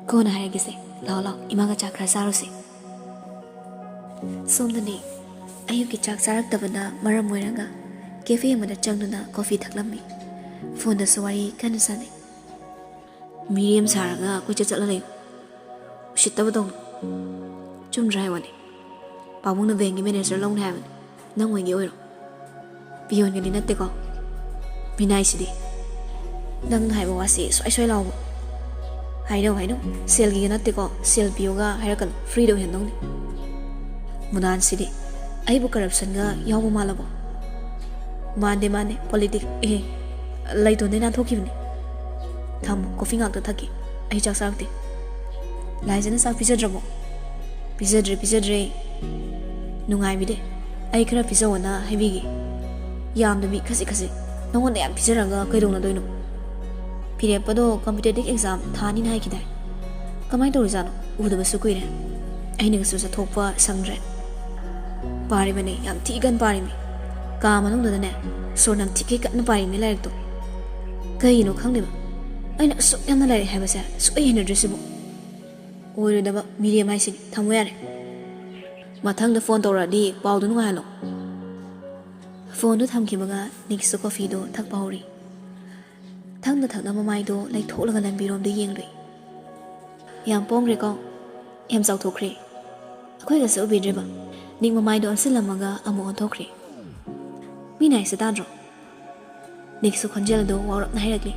"ꯀꯣꯟꯅ ꯍꯥꯏꯔꯒꯦꯁꯦ꯫ ꯂꯥꯛꯑꯣ, ꯂꯥꯛꯑꯣ, ꯏꯃꯥꯒ ꯆꯥꯛ ꯈꯔ ꯆꯥꯔꯨꯁꯦ꯫" ꯁꯣꯝꯗꯅꯦ, ꯑꯌꯨꯛꯀꯤ ꯆꯥꯛ ꯆꯥꯔꯛꯇꯕꯅ ꯃꯔꯝ ꯑꯣꯏꯔꯒ cafe ꯑꯃꯗ ꯆꯪꯗꯨꯅ coffee ꯊꯛꯂꯝꯃꯤ꯫ ꯐꯣꯟꯗꯁꯨ ꯋꯥꯔꯤ ꯀꯟꯅ ꯁꯥꯟꯅꯩ꯫ "ꯃꯤꯔꯦꯝ ꯁꯥꯔꯒ ꯀꯣꯏꯆꯠ ꯆꯠꯂ ꯂꯩꯌꯨ꯫ ꯎꯁꯤꯠꯇꯕ ꯇꯧꯅꯨ꯫" "ꯆꯨꯝꯗ꯭ꯔꯥ ꯍꯥꯏ ꯋꯥꯅꯤ? ꯄꯥꯕꯨꯡꯅ bankꯀꯤ manager ꯂꯧꯅꯤ ꯍꯥꯏꯕꯅꯤ꯫ ꯅꯪ ꯑꯣꯏꯒꯦ ꯑꯣꯏꯔꯣ꯫ ꯄꯤꯌꯣꯟꯒꯗꯤ ꯅꯠꯇꯦꯀꯣ꯫ ꯃꯤꯅꯥꯏꯁꯤꯗꯤ꯫ ꯅꯪꯅ ꯍꯥꯏꯕ ꯋꯥꯁꯤ ꯁ꯭ꯋꯥꯏ ꯁ꯭ꯋꯥꯏ ꯂꯥꯎꯕ꯫ ꯍꯥꯏꯅꯧ, ꯍꯥꯏꯅꯧ꯫ ꯁꯦꯜꯒꯤꯒ ꯅꯠꯇꯦꯀꯣ, ꯁꯦꯜ ꯄꯤꯌꯣꯒ ꯍꯥꯏꯔꯛꯀꯅꯨ, freeꯗ ꯑꯣꯏꯍꯟꯗꯧꯅꯤ꯫ ꯃꯨꯅꯥꯟꯁꯤꯗꯤ꯫ ꯑꯩꯕꯨ corruptionꯒ ꯌꯥꯎꯕ ꯃꯥꯜꯂꯕꯣ? ꯃꯥꯟꯗꯦ, ꯃꯥꯟꯗꯦ꯫ Politic, ꯑꯦ, ꯂꯩꯇꯣꯟꯗꯩ ꯅꯥꯟꯊꯣꯛꯈꯤꯕꯅꯤ꯫ ꯊꯝꯃꯣ, coffee ꯉꯥꯛꯇ ꯊꯛꯀꯦ꯫ ꯑꯩ ꯆꯥꯛ ꯆꯥꯔꯛꯇꯦ꯫ ꯂꯥꯏꯖꯅ ꯆꯥꯛ ꯄꯤꯖꯗ꯭ꯔꯕꯣ? ꯄꯤꯖꯗ꯭ꯔꯦ, ꯄꯤꯖꯗ꯭ꯔꯦ꯫ ꯅꯨꯡꯉꯥꯏꯕꯤꯗꯦ꯫ ꯑꯩ ꯈꯔ ꯄꯤꯖꯧꯑꯣꯅ ꯍꯥꯏꯕꯤꯒꯦ꯫ ꯌꯥꯝꯗꯕꯤ ꯈꯖꯤꯛ ꯈꯖꯤꯛ꯫ ꯅꯉꯣꯟꯗ ꯌꯥꯝ ꯄꯤꯖꯔꯒ ꯀꯩꯗꯧꯅꯗꯣꯏꯅꯣ? ꯐꯤꯔꯦꯞꯄꯗꯣ competitive exam ꯊꯥꯅꯤꯅ ꯍꯥꯏꯈꯤꯗꯥꯏ? ꯀꯃꯥꯏꯅ ꯇꯧꯔꯤꯖꯥꯠꯅꯣ? ꯎꯗꯕꯁꯨ ꯀꯨꯏꯔꯦ꯫ ꯑꯩꯅꯒꯁꯨ ꯆꯠꯊꯣꯛꯄ ꯁꯪꯗ꯭ꯔꯦ꯫ ꯄꯥꯔꯤꯕꯅꯦ, ꯌꯥꯝ ꯊꯤ ꯀꯟ ꯄꯥꯔꯤꯃꯤ꯫ ꯀꯥ ꯃꯅꯨꯡꯗꯨꯗꯅꯦ, ꯁꯣꯔ ꯅꯝꯊꯤꯈꯩ ꯀꯟꯅ ꯄꯥꯔꯤꯃꯤ ꯂꯥꯏꯔꯤꯛꯇꯣ꯫ ꯀꯩꯒꯤꯅꯣ ꯈꯪꯗꯦꯕ, ꯑꯩꯅ ꯑꯁꯨꯛ ꯌꯥꯝꯅ ꯂꯥꯏꯔꯤꯛ ꯍꯥꯏꯕꯁꯦ ꯁꯨꯛꯍꯩ ꯍꯩꯅꯗ꯭ꯔꯤꯁꯤꯕꯨ꯫ ꯑꯣꯏꯔꯣꯏꯗꯕ ꯃꯤꯔꯦꯝ ꯍꯥꯏꯁꯤꯅꯤ꯫ ꯊꯝꯃꯣ ꯌꯥꯔꯦ꯫ ꯃꯊꯪꯗ ꯐꯣꯟ ꯇꯧꯔꯛꯑꯗꯤ ꯄꯥꯎꯗꯨ ꯅꯨꯡꯉꯥꯏꯍꯜꯂꯣ꯫ ꯐꯣꯟꯗꯨ ꯊꯝꯈꯤꯕꯒ ꯅꯤꯛꯁꯨ coffeeꯗꯨ ꯊꯛꯄ ꯍꯧꯔꯤ꯫ ꯊꯛꯅ ꯊꯛꯅ ꯃꯃꯥꯏꯗꯣ ꯂꯩꯊꯣꯛꯂꯒ ꯂꯝꯕꯤꯔꯣꯝꯗ ꯌꯦꯡꯂꯨꯏ꯫ ꯌꯥꯝ ꯄꯣꯡꯈ꯭ꯔꯦꯀꯣ? ꯌꯥꯝ ꯆꯥꯎꯊꯣꯛꯈ꯭ꯔꯦ꯫ ꯑꯩꯈꯣꯏꯒꯁꯨ ꯎꯕꯤꯗ꯭ꯔꯦꯕ꯫ ꯅꯤꯛ ꯃꯃꯥꯏꯗꯣ ꯑꯣꯟꯁꯤꯜꯂꯝꯃꯒ ꯑꯃꯨꯛ ꯑꯣꯟꯊꯣꯛꯈ꯭ꯔꯦ꯫ ꯃꯤ ꯅꯥꯏꯁꯦ ꯇꯥꯗ꯭ꯔꯣ? ꯅꯤꯛꯁꯨ ꯈꯣꯟꯖꯦꯜ ꯑꯗꯨ ꯋꯥꯎꯔꯞꯅ ꯍꯥꯏꯔꯛꯂꯤ꯫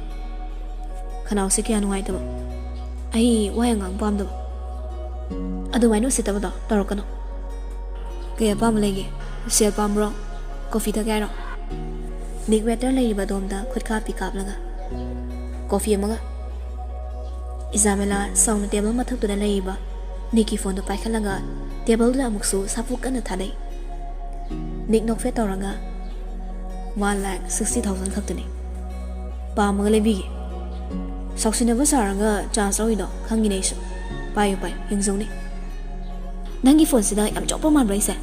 ꯈꯅꯥꯎꯁꯦ ꯀꯌꯥ ꯅꯨꯡꯉꯥꯏꯇꯕ꯫ ꯑꯩ ꯋꯥ ꯌꯥꯝ ꯉꯥꯡ ꯄꯥꯝꯗꯕ꯫ ꯑꯗꯨꯃꯥꯏꯅ ꯎꯁꯤꯠꯇꯕꯗꯣ ꯇꯧꯔꯛꯀꯅꯨ꯫ ꯀꯩ ꯑꯄꯥꯝꯕ ꯂꯩꯒꯦ? ꯁꯦꯜ ꯄꯥꯝꯕ꯭ꯔꯣ? Coffee ꯊꯛꯀꯦ ꯍꯥꯏꯔꯣ? ꯅꯤꯛ waiter ꯂꯩꯔꯤꯕ ꯑꯗꯣꯝꯗ ꯈꯨꯠꯈꯥ ꯄꯤ ꯀꯥꯞꯂꯒ, "Coffee ꯑꯃꯒ꯫" ꯏꯖꯥꯕꯦꯂꯥ ꯁꯥꯎꯅ table ꯃꯊꯛꯇꯨꯗ ꯂꯩꯔꯤꯕ ꯅꯤꯛꯀꯤ ꯐꯣꯟꯗꯨ ꯄꯥꯏꯈꯠꯂꯒ ꯇꯦꯕꯜꯗꯨꯗ ꯑꯃꯨꯛꯁꯨ ꯁꯥꯐꯨ ꯀꯟꯅ ꯊꯥꯗꯩ꯫ ꯅꯤꯛ ꯅꯣꯛꯐꯦꯠ ꯇꯧꯔꯒ, "One lakh sixty thousand ꯈꯛꯇꯅꯤ꯫ ꯄꯥꯝꯃꯒ ꯂꯩꯕꯤꯒꯦ꯫ ꯁꯥꯎꯁꯤꯟꯅꯕ ꯁꯥꯔꯒ ꯆꯥꯟꯁ ꯂꯧꯔꯤꯗꯣ ꯈꯪꯉꯤꯅꯦ ꯑꯩꯁꯨ꯫ ꯄꯥꯏꯌꯨ, ꯄꯥꯏꯌꯨ, ꯌꯦꯡꯖꯧꯅꯦ꯫ ꯅꯪꯒꯤ ꯐꯣꯟꯁꯤꯗ ꯌꯥꯝ ꯆꯣꯞꯄ ꯃꯥꯟꯕ꯭ꯔꯥ ꯑꯩꯁꯦ?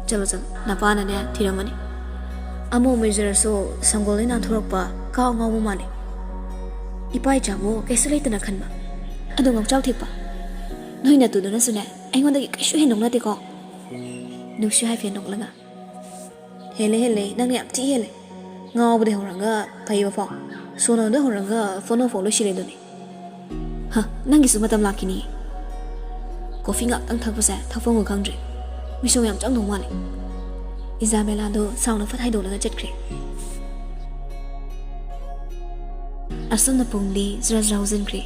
ꯆꯠꯂꯣ, ꯆꯠꯂꯣ, ꯅꯄꯥꯅꯅꯦ ꯊꯤꯔꯝꯃꯅꯤ꯫ ꯑꯃꯣꯝ ꯑꯣꯏꯖꯔꯁꯨ ꯁꯪꯒꯣꯜꯗꯩ ꯅꯥꯟꯊꯣꯔꯛꯄ ꯀꯥꯎ ꯉꯥꯎꯕ ꯃꯥꯜꯂꯦ꯫ ꯏꯄꯥ ꯏꯆꯥꯕꯨ ꯀꯩꯁꯨ ꯂꯩꯇꯅ ꯈꯟꯕ꯫ ꯑꯗꯣ ꯉꯥꯎꯆꯥꯎ ꯊꯦꯛꯄ, ꯅꯣꯏ ꯅꯇꯨꯗꯨꯅꯁꯨꯅꯦ ꯑꯩꯉꯣꯟꯗꯒꯤ ꯀꯩꯁꯨ ꯍꯦꯟꯗꯣꯛ ꯅꯠꯇꯦꯀꯣ?" ꯅꯨꯡꯁꯤ ꯍꯥꯏꯐꯦꯠ ꯅꯣꯛꯂꯒ, "ꯍꯦꯜꯂꯦ, ꯍꯦꯜꯂꯦ, ꯅꯪꯅ ꯌꯥꯝ ꯊꯤ ꯍꯦꯜꯂꯦ꯫ ꯉꯥꯎꯕꯗꯩ ꯍꯧꯔꯒ ꯐꯩꯕ ꯐꯥꯎ, ꯁꯣꯅꯣꯗꯩ ꯍꯧꯔꯒ ꯐꯣꯅꯣ ꯐꯥꯎ ꯂꯣꯏꯁꯤꯜꯂꯦ ꯑꯗꯨꯅꯤ꯫ ꯍ, ꯅꯪꯒꯤꯁꯨ ꯃꯇꯝ ꯂꯥꯛꯈꯤꯅꯤ꯫ ꯀꯣꯐꯤ ꯉꯥꯛꯇꯪ ꯊꯛꯄꯁꯦ ꯊꯛꯐꯝꯒ ꯈꯪꯗ꯭ꯔꯦ꯫ ꯃꯤꯁꯧ ꯌꯥꯝ ꯆꯪꯗꯧ ꯃꯥꯜꯂꯦ꯫" ꯏꯖꯥꯕꯦꯂꯥꯗꯣ ꯁꯥꯎꯅ ꯐꯠ ꯍꯥꯏꯗꯣꯛꯂꯒ ꯆꯠꯈ꯭ꯔꯦ꯫ ꯑꯁꯨꯝꯅ ꯄꯨꯡꯗꯤ ꯖ꯭ꯔ ꯖ꯭ꯔ ꯍꯧꯖꯤꯟꯈ꯭ꯔꯦ꯫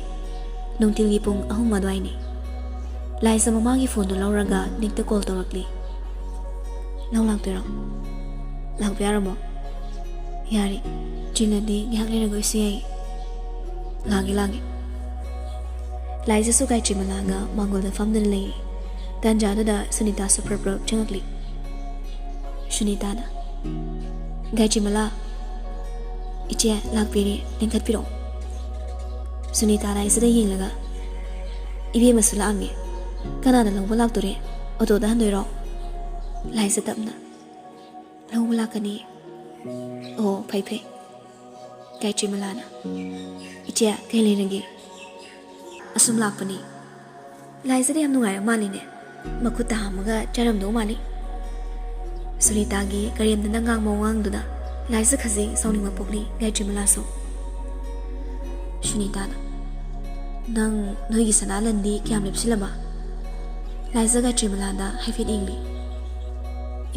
ꯅꯨꯡꯊꯤꯜꯒꯤ ꯄꯨꯡ ꯑꯍꯨꯝ ꯑꯗꯨꯋꯥꯏꯅꯤ꯫ ꯂꯥꯏꯖ ꯃꯃꯥꯒꯤ ꯐꯣꯟꯗꯨ ꯂꯧꯔꯒ ꯅꯤꯛꯇ ꯀꯣꯜ ꯇꯧꯔꯛꯂꯤ꯫ "ꯂꯧ ꯂꯥꯛꯇꯣꯏꯔꯣ? ꯂꯥꯛꯄ ꯌꯥꯔꯕꯣ?" "ꯌꯥꯔꯦ꯫ ꯆꯤꯜꯂꯗꯤ ꯉꯥꯏꯍꯥꯛ ꯂꯩꯔꯒ ꯑꯣꯏꯁꯨ ꯌꯥꯏꯌꯦ꯫" "ꯂꯥꯛꯒꯦ, ꯂꯥꯛꯒꯦ꯫" ꯂꯥꯏꯖꯁꯨ ꯒꯥꯏꯇ꯭ꯔꯤꯃꯂꯥꯒ ꯃꯥꯡꯒꯣꯜꯗ ꯐꯝꯗꯨꯅ ꯂꯩꯔꯤ꯫ ꯇꯥꯟꯖꯥꯗꯨꯗ ꯁꯨꯅꯤꯇꯥꯁꯨ ꯄ꯭ꯔꯞ ꯄ꯭ꯔꯞ ꯆꯪꯉꯛꯂꯤ꯫ ꯁꯨꯅꯤꯇꯥꯅ, "ꯒꯥꯏꯇ꯭ꯔꯤꯃꯂꯥ, ꯏꯆꯦ ꯂꯥꯛꯄꯤꯔꯦ, ꯂꯦꯡꯈꯠꯄꯤꯔꯛꯑꯣ꯫" ꯁꯨꯅꯤꯇꯥ ꯂꯥꯏꯖꯗ ꯌꯦꯡꯂꯒ, "ꯏꯕꯦꯝꯃꯁꯨ ꯂꯥꯛꯑꯝꯃꯦ꯫ ꯀꯅꯥꯅ ꯂꯧꯕ ꯂꯥꯛꯇꯣꯔꯦ? ꯑꯣꯇꯣꯗ ꯍꯟꯗꯣꯏꯔꯣ?" ꯂꯥꯏꯖ ꯇꯞꯅ, "ꯂꯧꯕ ꯂꯥꯛꯀꯅꯤ꯫" "ꯑꯣ, ꯐꯩ ꯐꯩ꯫" ꯒꯥꯏꯇ꯭ꯔꯤꯃꯂꯥꯅ, "ꯏꯆꯦ, ꯀꯩ ꯂꯩꯔꯒꯦ?" "ꯑꯁꯨꯝ ꯂꯥꯛꯄꯅꯤ꯫" ꯂꯥꯏꯖꯗ ꯌꯥꯝ ꯅꯨꯡꯉꯥꯏꯔ ꯃꯥꯜꯂꯤꯅꯦ꯫ ꯃꯈꯨꯠꯇ ꯍꯥꯝꯃꯒ ꯆꯥꯔꯝꯗꯧ ꯃꯥꯜꯂꯤ꯫ ꯁꯨꯅꯤꯇꯥꯒꯤ ꯀꯔꯦꯝꯅꯅ ꯉꯥꯡꯕ ꯋꯥꯉꯥꯡꯗꯨꯗ ꯂꯥꯏꯖ ꯈꯖꯤꯛ ꯁꯥꯎꯅꯤꯡꯕ ꯄꯣꯛꯂꯤ ꯒꯥꯏꯇ꯭ꯔꯤꯃꯂꯥꯁꯨ꯫ ꯁꯨꯅꯤꯇꯥꯅ, "ꯅꯪ ꯅꯣꯏꯒꯤ ꯁꯅꯥ ꯂꯟꯗꯤ ꯀꯌꯥꯝ ꯂꯦꯞꯁꯤꯜꯂꯕ?" ꯂꯥꯏꯖ ꯒꯥꯏꯇ꯭ꯔꯤꯃꯂꯥꯗ ꯍꯥꯏꯐꯦꯠ ꯌꯦꯡꯂꯤ꯫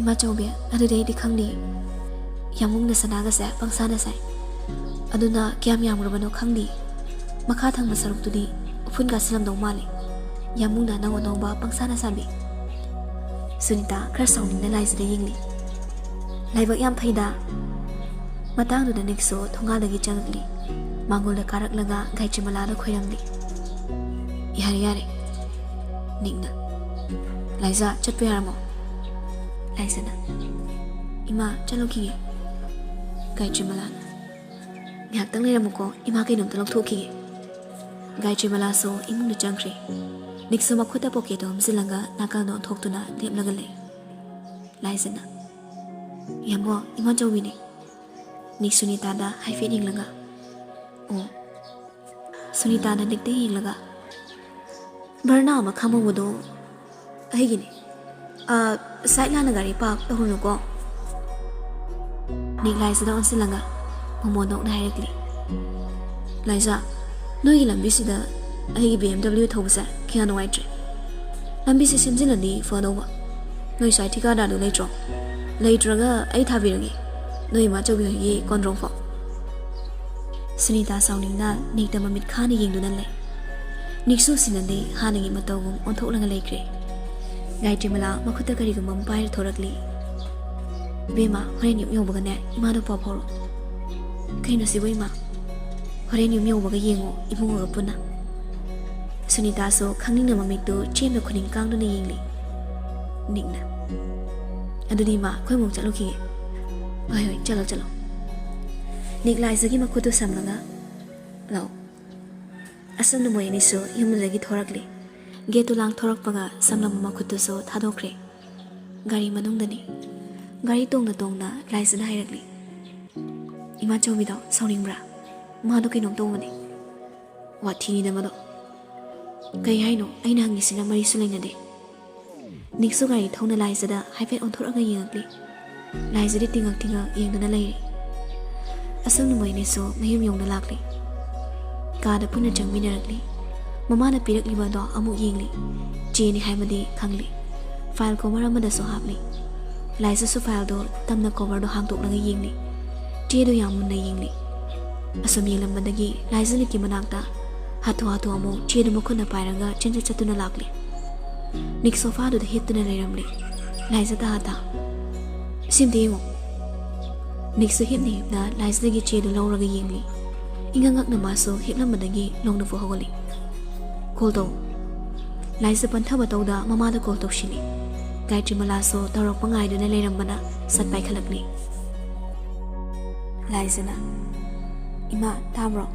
"ꯏꯃꯥ ꯆꯧꯕꯤ, ꯑꯗꯨꯗꯤ ꯑꯩꯗꯤ ꯈꯪꯗꯦ꯫ ꯌꯥꯝꯕꯨꯡꯅ ꯁꯅꯥꯒꯁꯦ ꯄꯪꯁꯥꯗ ꯁꯥꯏ꯫ ꯑꯗꯨꯅ ꯀꯌꯥꯝ ꯌꯥꯝꯈ꯭ꯔꯕꯅꯣ ꯈꯪꯗꯦ꯫ ꯃꯈꯥ ꯊꯪꯕ ꯁꯔꯨꯛꯇꯨꯗꯤ ꯎꯐꯨꯟ ꯀꯥꯁꯤꯜꯂꯝꯗꯧ ꯃꯥꯜꯂꯤ꯫ ꯌꯥꯝꯕꯨꯡꯅ ꯑꯅꯧ ꯑꯅꯧꯕ ꯄꯪꯁꯥꯗ ꯁꯥꯕꯤ꯫" ꯁꯨꯅꯤꯇꯥ ꯈꯔ ꯁꯥꯎꯅꯤꯡꯅ ꯂꯥꯏꯖꯗ ꯌꯦꯡꯂꯤ꯫ "ꯂꯥꯏꯕꯛ ꯌꯥꯝ ꯐꯩꯗ꯫" ꯃꯇꯥꯡꯗꯨꯗ ꯅꯤꯛꯁꯨ ꯊꯣꯡꯒꯥꯜꯗꯒꯤ ꯆꯪꯉꯛꯂꯤ꯫ ꯃꯥꯡꯒꯣꯜꯗ ꯀꯥꯔꯛꯂꯒ ꯒꯥꯏꯇ꯭ꯔꯤꯃꯂꯥꯗ ꯈꯣꯏꯔꯝꯂꯤ꯫ "ꯌꯥꯔꯦ, ꯌꯥꯔꯦ꯫" ꯅꯤꯛꯅ, ꯂꯥꯏꯖꯥ, ꯆꯠꯄ ꯌꯥꯔꯃꯣ? ꯂꯥꯏꯖꯥꯅ, "ꯏꯃꯥ, ꯆꯠꯂꯨꯈꯤꯒꯦ꯫" ꯒꯥꯌꯇ꯭ꯔꯤꯃꯂꯥꯅ, "ꯉꯥꯏꯍꯥꯛꯇꯪ ꯂꯩꯔꯝꯃꯨꯀꯣ, ꯏꯃꯥ ꯀꯩꯅꯣꯝꯇ ꯂꯧꯊꯣꯛꯈꯤꯒꯦ꯫" ꯒꯥꯌꯇ꯭ꯔꯤꯃꯂꯥꯁꯨ ꯏꯃꯨꯡꯗ ꯆꯪꯈ꯭ꯔꯦ꯫ ꯅꯤꯛꯁꯨ ꯃꯈꯨꯠꯇ ꯄꯣꯀꯦꯠꯇꯣ ꯍꯨꯝꯖꯤꯜꯂꯒ ꯅꯥꯀꯜꯗ ꯑꯣꯟꯊꯣꯛꯇꯨꯅ ꯂꯦꯞꯂꯒ ꯂꯩ꯫ ꯂꯥꯏꯖꯥꯅ, "ꯌꯥꯝꯕꯣ, ꯏꯃꯥ ꯆꯧꯕꯤꯅꯦ꯫" ꯅꯤꯛ ꯁꯨꯅꯤꯇꯥꯗ ꯍꯥꯏꯐꯦꯠ ꯌꯦꯡꯂꯒ, "ꯑꯣ꯫" ꯁꯨꯅꯤꯇꯥꯅ ꯅꯤꯛꯇ ꯌꯦꯡꯂꯒ, "ꯕꯔꯅꯥ ꯑꯃ ꯈꯥꯝꯍꯧꯕꯗꯣ ꯑꯩꯒꯤꯅꯦ꯫ ꯑ, ꯁꯥꯏꯠ ꯂꯥꯟꯅ ꯒꯥꯔꯤ ꯄꯥꯔꯛ ꯇꯧꯍꯜꯂꯨꯀꯣ꯫" ꯅꯤꯛ ꯂꯥꯏꯖꯥꯗ ꯑꯣꯟꯁꯤꯜꯂꯒ ꯃꯣꯃꯣꯟ ꯅꯣꯛꯅ ꯍꯥꯏꯔꯛꯂꯤ, "ꯂꯥꯏꯖꯥ, ꯅꯣꯏꯒꯤ ꯂꯝꯕꯤꯁꯤꯗ ꯑꯩꯒꯤ ꯕꯤ ꯑꯦꯝ ꯗꯕ꯭ꯂꯤꯎ ꯊꯧꯕꯁꯦ ꯀꯌꯥ ꯅꯨꯡꯉꯥꯏꯇ꯭ꯔꯦ꯫ ꯂꯝꯕꯤꯁꯦ ꯁꯦꯝꯖꯤꯜꯂꯗꯤ ꯐꯗꯧꯕ꯫ ꯅꯣꯏ ꯁ꯭ꯋꯥꯏ ꯊꯤꯀꯥꯗꯥꯔꯗꯨ ꯂꯩꯇ꯭ꯔꯣ? ꯂꯩꯇ꯭ꯔꯒ ꯑꯩ ꯊꯥꯕꯤꯔꯒꯦ꯫ ꯅꯣꯏ ꯏꯃꯥ ꯆꯧꯕꯤ ꯍꯣꯏꯒꯤ ꯀꯣꯟꯗ꯭ꯔꯣꯡ ꯐꯥꯎ꯫" ꯁꯨꯅꯤꯇꯥ ꯁꯥꯎꯅꯤꯡꯅ ꯅꯤꯛꯇ ꯃꯃꯤꯠ ꯈꯥꯅ ꯌꯦꯡꯗꯨꯅ ꯂꯩ꯫ ꯅꯤꯛꯁꯨ ꯁꯤꯅꯗꯤ ꯍꯥꯟꯅꯒꯤ ꯃꯇꯧꯒꯨꯝ ꯑꯣꯟꯊꯣꯛꯂꯒ ꯂꯩꯈ꯭ꯔꯦ꯫ ꯒꯥꯌꯇ꯭ꯔꯤꯃꯂꯥ ꯃꯈꯨꯠꯇ ꯀꯔꯤꯒꯨꯝꯕ ꯑꯃ ꯄꯥꯏꯔ ꯊꯣꯔꯛꯂꯤ꯫ "ꯏꯕꯦꯝꯃ, ꯍꯣꯔꯦꯟ ꯌꯨꯝ ꯌꯧꯕꯒꯅꯦ ꯏꯃꯥꯗꯣ ꯄꯥꯎ ꯐꯥꯎꯔꯣ꯫" "ꯀꯩꯅꯣ ꯁꯤꯕꯨ ꯏꯃꯥ?" "ꯍꯣꯔꯦꯟ ꯌꯨꯝ ꯌꯧꯕꯒ ꯌꯦꯡꯉꯣ, ꯏꯕꯨꯡꯉꯣꯒ ꯄꯨꯟꯅ꯫" ꯁꯨꯅꯤꯇꯥꯁꯨ ꯈꯪꯅꯤꯡꯅ ꯃꯃꯤꯠꯇꯨ ꯆꯦꯝꯅ ꯈꯨꯅꯤꯡ ꯀꯥꯡꯗꯨꯅ ꯌꯦꯡꯂꯤ꯫ ꯅꯤꯛꯅ, "ꯑꯗꯨꯗꯤ ꯏꯃꯥ, ꯑꯩꯈꯣꯏ ꯑꯃꯨꯛ ꯆꯠꯂꯨꯈꯤꯒꯦ꯫" "ꯍꯣꯏ, ꯍꯣꯏ, ꯆꯠꯂꯣ, ꯆꯠꯂꯣ꯫" ꯅꯤꯛ ꯂꯥꯏꯖꯥꯒꯤ ꯃꯈꯨꯠꯇꯨ ꯁꯝꯂꯒ, "ꯂꯥꯛꯑꯣ꯫" ꯑꯁꯨꯝꯅ ꯃꯣꯏ ꯑꯅꯤꯁꯨ ꯌꯨꯝꯗꯨꯗꯒꯤ ꯊꯣꯔꯛꯂꯤ꯫ ꯒꯦꯠꯇꯨ ꯂꯥꯡꯊꯣꯔꯛꯄꯒ ꯁꯝꯂꯝꯕ ꯃꯈꯨꯠꯇꯨꯁꯨ ꯊꯥꯗꯣꯛꯈ꯭ꯔꯦ꯫ ꯒꯥꯔꯤ ꯃꯅꯨꯡꯗꯅꯤ꯫ ꯒꯥꯔꯤ ꯇꯣꯡꯅ ꯇꯣꯡꯅ ꯂꯥꯏꯖꯥꯅ ꯍꯥꯏꯔꯛꯂꯤ, "ꯏꯃꯥ ꯆꯧꯕꯤꯗꯣ ꯁꯥꯎꯅꯤꯡꯕ꯭ꯔꯥ? ꯃꯥꯗꯣ ꯀꯩꯅꯣꯝ ꯇꯧꯕꯅꯦ꯫" "ꯋꯥꯊꯤꯅꯤꯗ ꯃꯗꯣ꯫" "ꯀꯩ ꯍꯥꯏꯅꯣ? ꯑꯩꯅ ꯍꯪꯉꯤꯁꯤꯅ ꯃꯔꯤꯁꯨ ꯂꯩꯅꯗꯦ꯫" ꯅꯤꯛꯁꯨ ꯒꯥꯔꯤ ꯊꯧꯅ ꯂꯥꯏꯖꯥꯗ ꯍꯥꯏꯐꯦꯠ ꯑꯣꯟꯊꯣꯔꯛꯑꯒ ꯌꯦꯡꯉꯛꯂꯤ꯫ ꯂꯥꯏꯖꯥꯗꯤ ꯇꯤꯡꯉꯛ ꯇꯤꯡꯉꯛ ꯌꯦꯡꯗꯨꯅ ꯂꯩꯔꯤ꯫ ꯑꯁꯨꯝꯅ ꯃꯣꯏ ꯑꯅꯤꯁꯨ ꯃꯌꯨꯝ ꯌꯧꯅ ꯂꯥꯛꯂꯤ꯫ ꯀꯥꯗ ꯄꯨꯟꯅ ꯆꯪꯃꯤꯟꯅꯔꯛꯂꯤ꯫ ꯃꯃꯥꯅ ꯄꯤꯔꯛꯂꯤꯕ ꯑꯗꯣ ꯑꯃꯨꯛ ꯌꯦꯡꯂꯤ꯫ ꯆꯦꯅꯤ ꯍꯥꯏꯕꯗꯤ ꯈꯪꯂꯤ꯫ ꯐꯥꯏꯜ ꯀꯣꯚꯔ ꯑꯃꯗꯁꯨ ꯍꯥꯞꯂꯤ꯫ ꯂꯥꯏꯖꯥꯁꯨ ꯐꯥꯏꯜꯗꯣ ꯇꯝꯅ ꯀꯣꯚꯔꯗꯣ ꯍꯥꯡꯗꯣꯛꯂꯒ ꯌꯦꯡꯂꯤ꯫ ꯆꯦꯗꯣ ꯌꯥꯝ ꯃꯨꯟꯅ ꯌꯦꯡꯂꯤ꯫ ꯑꯁꯨꯝ ꯌꯦꯡꯂꯝꯕꯗꯒꯤ ꯂꯥꯏꯖꯥ ꯅꯤꯛꯀꯤ ꯃꯅꯥꯛꯇ ꯍꯥꯊꯨ ꯍꯥꯊꯨ ꯑꯃꯨꯛ ꯆꯦꯗꯨ ꯃꯈꯨꯠꯅ ꯄꯥꯏꯔꯒ ꯆꯦꯟꯆꯠ ꯆꯠꯇꯨꯅ ꯂꯥꯛꯂꯤ꯫ ꯅꯤꯛ ꯁꯣꯐꯥꯗꯨꯗ ꯍꯤꯞꯇꯨꯅ ꯂꯩꯔꯝꯂꯤ꯫ ꯂꯥꯏꯖꯥ ꯇꯥ ꯇꯥ꯫ "ꯁꯤꯝꯇ ꯌꯦꯡꯉꯨ꯫" ꯅꯤꯛꯁꯨ ꯍꯤꯞꯅ ꯍꯤꯞꯅ ꯂꯥꯏꯖꯥꯗꯒꯤ ꯆꯦꯗꯨ ꯂꯧꯔꯒ ꯌꯦꯡꯂꯤ꯫ ꯏꯉꯛ ꯉꯛꯅ ꯃꯥꯁꯨ ꯍꯤꯞꯂꯝꯕꯗꯒꯤ ꯂꯣꯡꯅꯐꯨ ꯍꯧꯒꯠꯂꯤ꯫ "ꯀꯣꯜ ꯇꯧ꯫" ꯂꯥꯏꯖ ꯄꯟꯊꯕ ꯇꯧꯗ ꯃꯃꯥꯗ ꯀꯣꯜ ꯇꯧꯁꯤꯜꯂꯤ꯫ ꯒꯥꯌꯇ꯭ꯔꯤꯃꯂꯥꯁꯨ ꯇꯧꯔꯛꯄ ꯉꯥꯏꯗꯨꯅ ꯂꯩꯔꯝꯕꯅ ꯁꯠ ꯄꯥꯏꯈꯠꯂꯛꯂꯤ꯫ ꯂꯥꯏꯖꯅ, "ꯏꯃꯥ, ꯇꯥꯕ꯭ꯔꯣ?"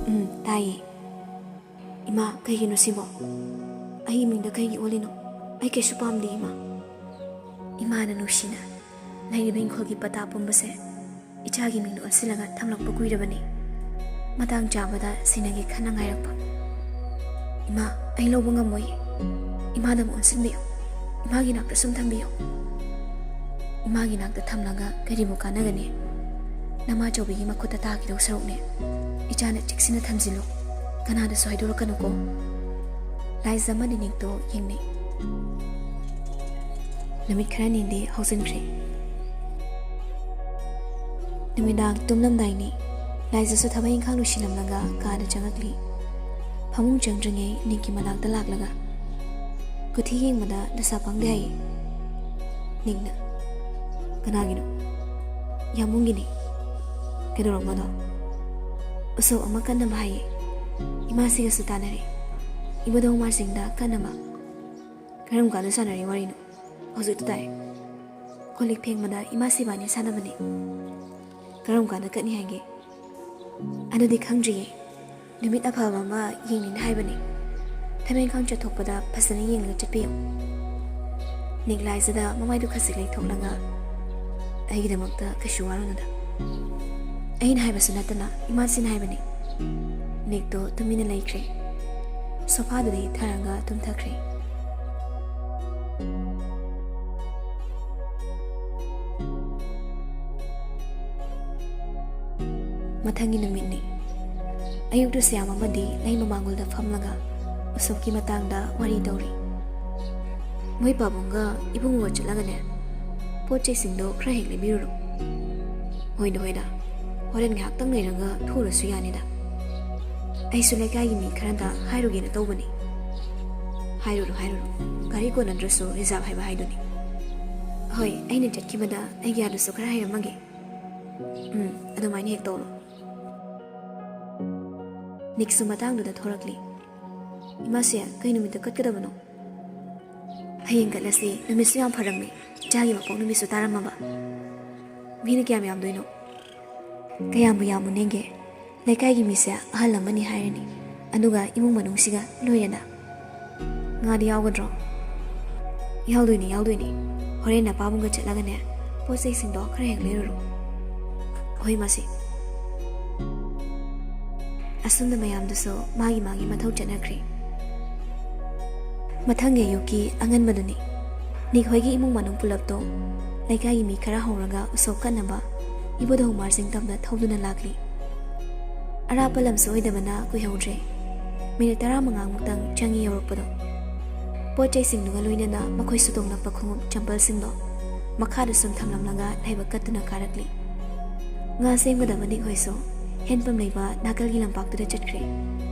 "ꯎꯝ, ꯇꯥꯏꯌꯦ꯫ ꯏꯃꯥ, ꯀꯩꯒꯤꯅꯣ ꯁꯤꯕꯣ? ꯑꯩ ꯏꯃꯤꯡꯗ ꯀꯩꯒꯤ ꯑꯣꯜꯂꯤꯅꯣ? ꯑꯩ ꯀꯩꯁꯨ ꯄꯥꯝꯗꯦ, ꯏꯃꯥ꯫" ꯏꯃꯥꯅ ꯅꯨꯡꯁꯤꯅ ꯂꯩꯔꯤꯕ ꯏꯪꯈꯣꯜꯒꯤ ꯄꯇꯥ ꯄꯨꯝꯕꯁꯦ ꯏꯆꯥꯒꯤ ꯃꯤꯡꯗ ꯑꯣꯟꯁꯤꯜꯂꯒ ꯊꯝꯂꯛꯄ ꯀꯨꯏꯔꯕꯅꯤ꯫ ꯃꯇꯥꯡ ꯆꯥꯕꯗ ꯁꯤꯅꯒꯦ ꯈꯟꯅ ꯉꯥꯏꯔꯛꯄ꯫ "ꯏꯃꯥ, ꯑꯩ ꯂꯧꯕ ꯉꯝꯃꯣꯏ꯫ ꯏꯃꯥꯗ ꯑꯃꯨꯛ ꯑꯣꯟꯁꯤꯟꯕꯤꯌꯨ꯫ ꯏꯃꯥꯒꯤ ꯅꯥꯛꯇ ꯁꯨꯝ ꯊꯝꯕꯤꯌꯨ꯫" "ꯏꯃꯥꯒꯤ ꯅꯥꯛꯇ ꯊꯝꯂꯒ ꯀꯔꯤꯕꯨ ꯀꯥꯟꯅꯒꯅꯤ? ꯅꯃꯥꯆꯧꯕꯤꯒꯤ ꯃꯈꯨꯠꯇ ꯇꯥꯈꯤꯗꯧ ꯁꯔꯨꯛꯅꯦ꯫ ꯏꯆꯥꯅ ꯆꯦꯛꯁꯤꯟꯅ ꯊꯝꯖꯤꯜꯂꯨ꯫ ꯀꯅꯥꯗꯁꯨ ꯍꯥꯏꯗꯣꯔꯛꯀꯅꯨꯀꯣ꯫" ꯂꯥꯏꯖ ꯑꯃꯗꯤ ꯅꯤꯛꯇꯣ ꯌꯦꯡꯅꯩ꯫ ꯅꯨꯃꯤꯠ ꯈꯔꯅꯤꯗꯤ ꯍꯧꯖꯤꯟꯈ꯭ꯔꯦ꯫ ꯅꯨꯃꯤꯗꯥꯡ ꯇꯨꯝꯂꯝꯗꯥꯏꯅꯤ꯫ ꯂꯥꯏꯖꯁꯨ ꯊꯕꯛ ꯏꯪꯈꯥꯡ ꯂꯣꯏꯁꯤꯜꯂꯝꯂꯒ ꯀꯥꯗ ꯆꯪꯉꯛꯂꯤ꯫ ꯐꯃꯨꯡ ꯆꯪꯗ꯭ꯔꯤꯉꯩ ꯅꯤꯛꯀꯤ ꯃꯅꯥꯛꯇ ꯂꯥꯛꯂꯒ, "ꯀꯨꯊꯤ ꯌꯦꯡꯕꯗ ꯗꯁꯥ ꯄꯪꯗꯦ ꯍꯥꯏꯌꯦ꯫" ꯅꯤꯛꯅ, "ꯀꯅꯥꯒꯤꯅꯣ?" "ꯌꯥꯝꯕꯨꯡꯒꯤꯅꯤ꯫" "ꯀꯩꯗꯧꯔꯝꯃꯣꯗꯣ?" "ꯎꯁꯣꯞ ꯑꯃ ꯀꯟꯅꯕ ꯍꯥꯏꯌꯦ꯫ ꯏꯃꯥꯁꯤꯒꯁꯨ ꯇꯥꯟꯅꯔꯦ꯫ ꯏꯕꯨꯙꯧ ꯃꯥꯔꯖꯤꯡꯗ ꯀꯟꯅꯕ꯫" "ꯀꯔꯝ ꯀꯥꯟꯗ ꯁꯥꯟꯅꯔꯤ ꯋꯥꯔꯤꯅꯣ?" "ꯍꯧꯖꯤꯛꯇ ꯇꯥꯏ꯫ ꯀꯣꯜ ꯂꯤꯛ ꯐꯦꯡꯕꯗ ꯏꯃꯥ ꯁꯤꯕꯥꯅꯤ ꯁꯥꯟꯅꯕꯅꯦ꯫" "ꯀꯔꯝ ꯀꯥꯟꯗ ꯀꯠꯅꯤ ꯍꯥꯏꯒꯦ?" "ꯑꯗꯨꯗꯤ ꯈꯪꯗ꯭ꯔꯤꯌꯦ꯫ ꯅꯨꯃꯤꯠ ꯑꯐꯕ ꯑꯃ ꯌꯦꯡꯅꯤꯅ ꯍꯥꯏꯕꯅꯦ꯫ ꯊꯕꯛ ꯏꯪꯈꯥꯡ ꯆꯠꯊꯣꯛꯄꯗ ꯐꯖꯅ ꯌꯦꯡꯂꯒ ꯆꯠꯄꯤꯌꯨ꯫" ꯅꯤꯛ ꯂꯥꯏꯖꯗ ꯃꯃꯥꯏꯗꯨ ꯈꯖꯤꯛ ꯂꯩꯊꯣꯛꯂꯒ, "ꯑꯩꯒꯤꯗꯃꯛꯇ ꯀꯩꯁꯨ ꯋꯥꯔꯨꯅꯨꯗ꯫" ꯑꯩꯅ ꯍꯥꯏꯕꯁꯨ ꯅꯠꯇꯅ ꯏꯃꯥꯁꯤꯅ ꯍꯥꯏꯕꯅꯤ꯫ ꯅꯤꯛꯇꯣ ꯇꯨꯃꯤꯟꯅ ꯂꯩꯈ꯭ꯔꯦ꯫ ꯁꯣꯐꯥꯗꯨꯗ ꯍꯤꯠꯊꯔꯒ ꯇꯨꯝꯊꯈ꯭ꯔꯦ꯫ ꯃꯊꯪꯒꯤ ꯅꯨꯃꯤꯠꯅꯤ꯫ ꯑꯌꯨꯛꯇ ꯁ꯭ꯌꯥꯝ ꯑꯃꯗꯤ ꯂꯩꯃ ꯃꯥꯡꯒꯣꯜꯗ ꯐꯝꯂꯒ ꯎꯁꯣꯞꯀꯤ ꯃꯇꯥꯡꯗ ꯋꯥꯔꯤ ꯇꯧꯔꯤ꯫ "ꯃꯣꯏ ꯄꯥꯕꯨꯡꯒ ꯏꯕꯨꯡꯉꯣꯒ ꯆꯠꯂꯒꯅꯦ, ꯄꯣꯠ ꯆꯩꯁꯤꯡꯗꯣ ꯈꯔ ꯍꯦꯛ ꯂꯩꯕꯤꯔꯨꯔꯣ꯫" "ꯍꯣꯏꯗ, ꯍꯣꯏꯗ, ꯍꯣꯔꯦꯟ ꯉꯥꯏꯍꯥꯛꯇꯪ ꯂꯩꯔꯒ ꯊꯣꯛꯎꯔꯁꯨ ꯌꯥꯅꯤꯗ꯫ ꯑꯩꯁꯨ ꯂꯩꯀꯥꯏꯒꯤ ꯃꯤ ꯈꯔꯗ ꯍꯥꯏꯔꯨꯒꯦꯅ ꯇꯧꯕꯅꯤ꯫" "ꯍꯥꯏꯔꯨꯔꯣ, ꯍꯥꯏꯔꯨꯔꯣ꯫ ꯒꯥꯔꯤ ꯀꯣꯟꯅꯗ꯭ꯔꯁꯨ ꯔꯤꯖꯥꯕ ꯍꯥꯏꯕ ꯍꯥꯏꯗꯨꯅꯤ꯫ ꯍꯣꯏ, ꯑꯩꯅ ꯆꯠꯈꯤꯕꯗ ꯑꯩꯒꯤ ꯑꯥꯂꯨꯁꯨ ꯈꯔ ꯍꯩꯔꯝꯃꯒꯦ꯫" "ꯎꯝ, ꯑꯗꯨꯃꯥꯏꯅ ꯍꯦꯛ ꯇꯧꯔꯣ꯫" ꯅꯤꯛꯁꯨ ꯃꯇꯥꯡꯗꯨꯗ ꯊꯣꯔꯛꯂꯤ꯫ ꯏꯃꯥꯁꯦ, ꯀꯩ ꯅꯨꯃꯤꯠꯇ ꯀꯠꯀꯗꯕꯅꯣ? ꯍꯌꯦꯡ ꯀꯠꯂꯁꯤ, ꯅꯨꯃꯤꯠꯁꯨ ꯌꯥꯝ ꯐꯔꯝꯃꯦ, ꯏꯆꯥꯒꯤ ꯃꯄꯣꯛ ꯅꯨꯃꯤꯠꯁꯨ ꯇꯥꯔꯝꯃꯕ꯫ ꯃꯤꯅ ꯀꯌꯥꯝ ꯌꯥꯝꯗꯣꯏꯅꯣ? ꯀꯌꯥꯝꯕꯨ ꯌꯥꯝꯃꯨꯅꯦꯒꯦ? ꯂꯩꯀꯥꯏꯒꯤ ꯃꯤꯁꯦ ꯑꯍꯜ ꯑꯃꯅꯤ ꯍꯥꯏꯔꯅꯤ, ꯑꯗꯨꯒ ꯏꯃꯨꯡ ꯃꯅꯨꯡꯁꯤꯒ ꯂꯣꯏꯔꯦꯅ꯫ ꯉꯥꯗꯤ ꯌꯥꯎꯒꯗ꯭ꯔꯣ? ꯌꯥꯎꯗꯣꯏꯅꯤ, ꯌꯥꯎꯗꯣꯏꯅꯤ꯫ ꯍꯣꯔꯦꯟ ꯅꯄꯥꯕꯨꯡꯒ ꯆꯠꯂꯒꯅꯦ, ꯄꯣꯠ ꯆꯩꯁꯤꯡꯗꯣ ꯈꯔ ꯍꯦꯛ ꯂꯩꯔꯨꯔꯣ꯫ ꯍꯣꯏ, ꯃꯥꯁꯤ꯫ ꯑꯁꯨꯝꯅ ꯃꯌꯥꯝꯗꯨꯁꯨ ꯃꯥꯒꯤ ꯃꯥꯒꯤ ꯃꯊꯧ ꯆꯠꯅꯈ꯭ꯔꯦ꯫ ꯃꯊꯪꯒꯤ ꯑꯌꯨꯛꯀꯤ ꯑꯉꯟꯕꯗꯨꯅꯤ꯫ ꯅꯤꯛ ꯍꯣꯏꯒꯤ ꯏꯃꯨꯡ ꯃꯅꯨꯡ ꯄꯨꯂꯞꯇꯣ ꯂꯩꯀꯥꯏꯒꯤ ꯃꯤ ꯈꯔ ꯍꯧꯔꯒ ꯎꯁꯣꯞ ꯀꯠꯅꯕ ꯏꯕꯨꯙꯧ ꯃꯥꯔꯖꯤꯡ ꯇꯝꯗ ꯊꯧꯗꯨꯅ ꯂꯥꯛꯂꯤ꯫ ꯑꯔꯥꯞꯄ ꯂꯝꯁꯨ ꯑꯣꯏꯗꯕꯅ ꯀꯨꯏꯍꯧꯗ꯭ꯔꯦ꯫ ꯃꯤꯅꯤꯠ ꯇꯔꯥꯃꯉꯥꯃꯨꯛꯇꯪ ꯆꯪꯉꯤ ꯌꯧꯔꯛꯄꯗꯣ꯫ ꯄꯣꯠ ꯆꯩꯁꯤꯡꯗꯨꯒ ꯂꯣꯏꯅꯅ ꯃꯈꯣꯏꯁꯨ ꯇꯣꯡꯂꯛꯄ ꯈꯣꯡꯎꯞ ꯆꯝꯄꯜꯁꯤꯡꯗꯣ ꯃꯈꯥꯗ ꯁꯨꯝ ꯊꯝꯂꯝꯂꯒ ꯂꯥꯏꯕꯛ ꯀꯠꯇꯨꯅ ꯀꯥꯔꯛꯂꯤ꯫ ꯉꯥ ꯁꯦꯝꯒꯗꯕ ꯅꯤꯛ ꯍꯣꯏꯁꯨ ꯍꯦꯟꯄꯝ ꯂꯩꯕ ꯅꯥꯀꯜꯒꯤ ꯂꯝꯄꯥꯛꯇꯨꯗ ꯆꯠꯈ꯭ꯔꯦ꯫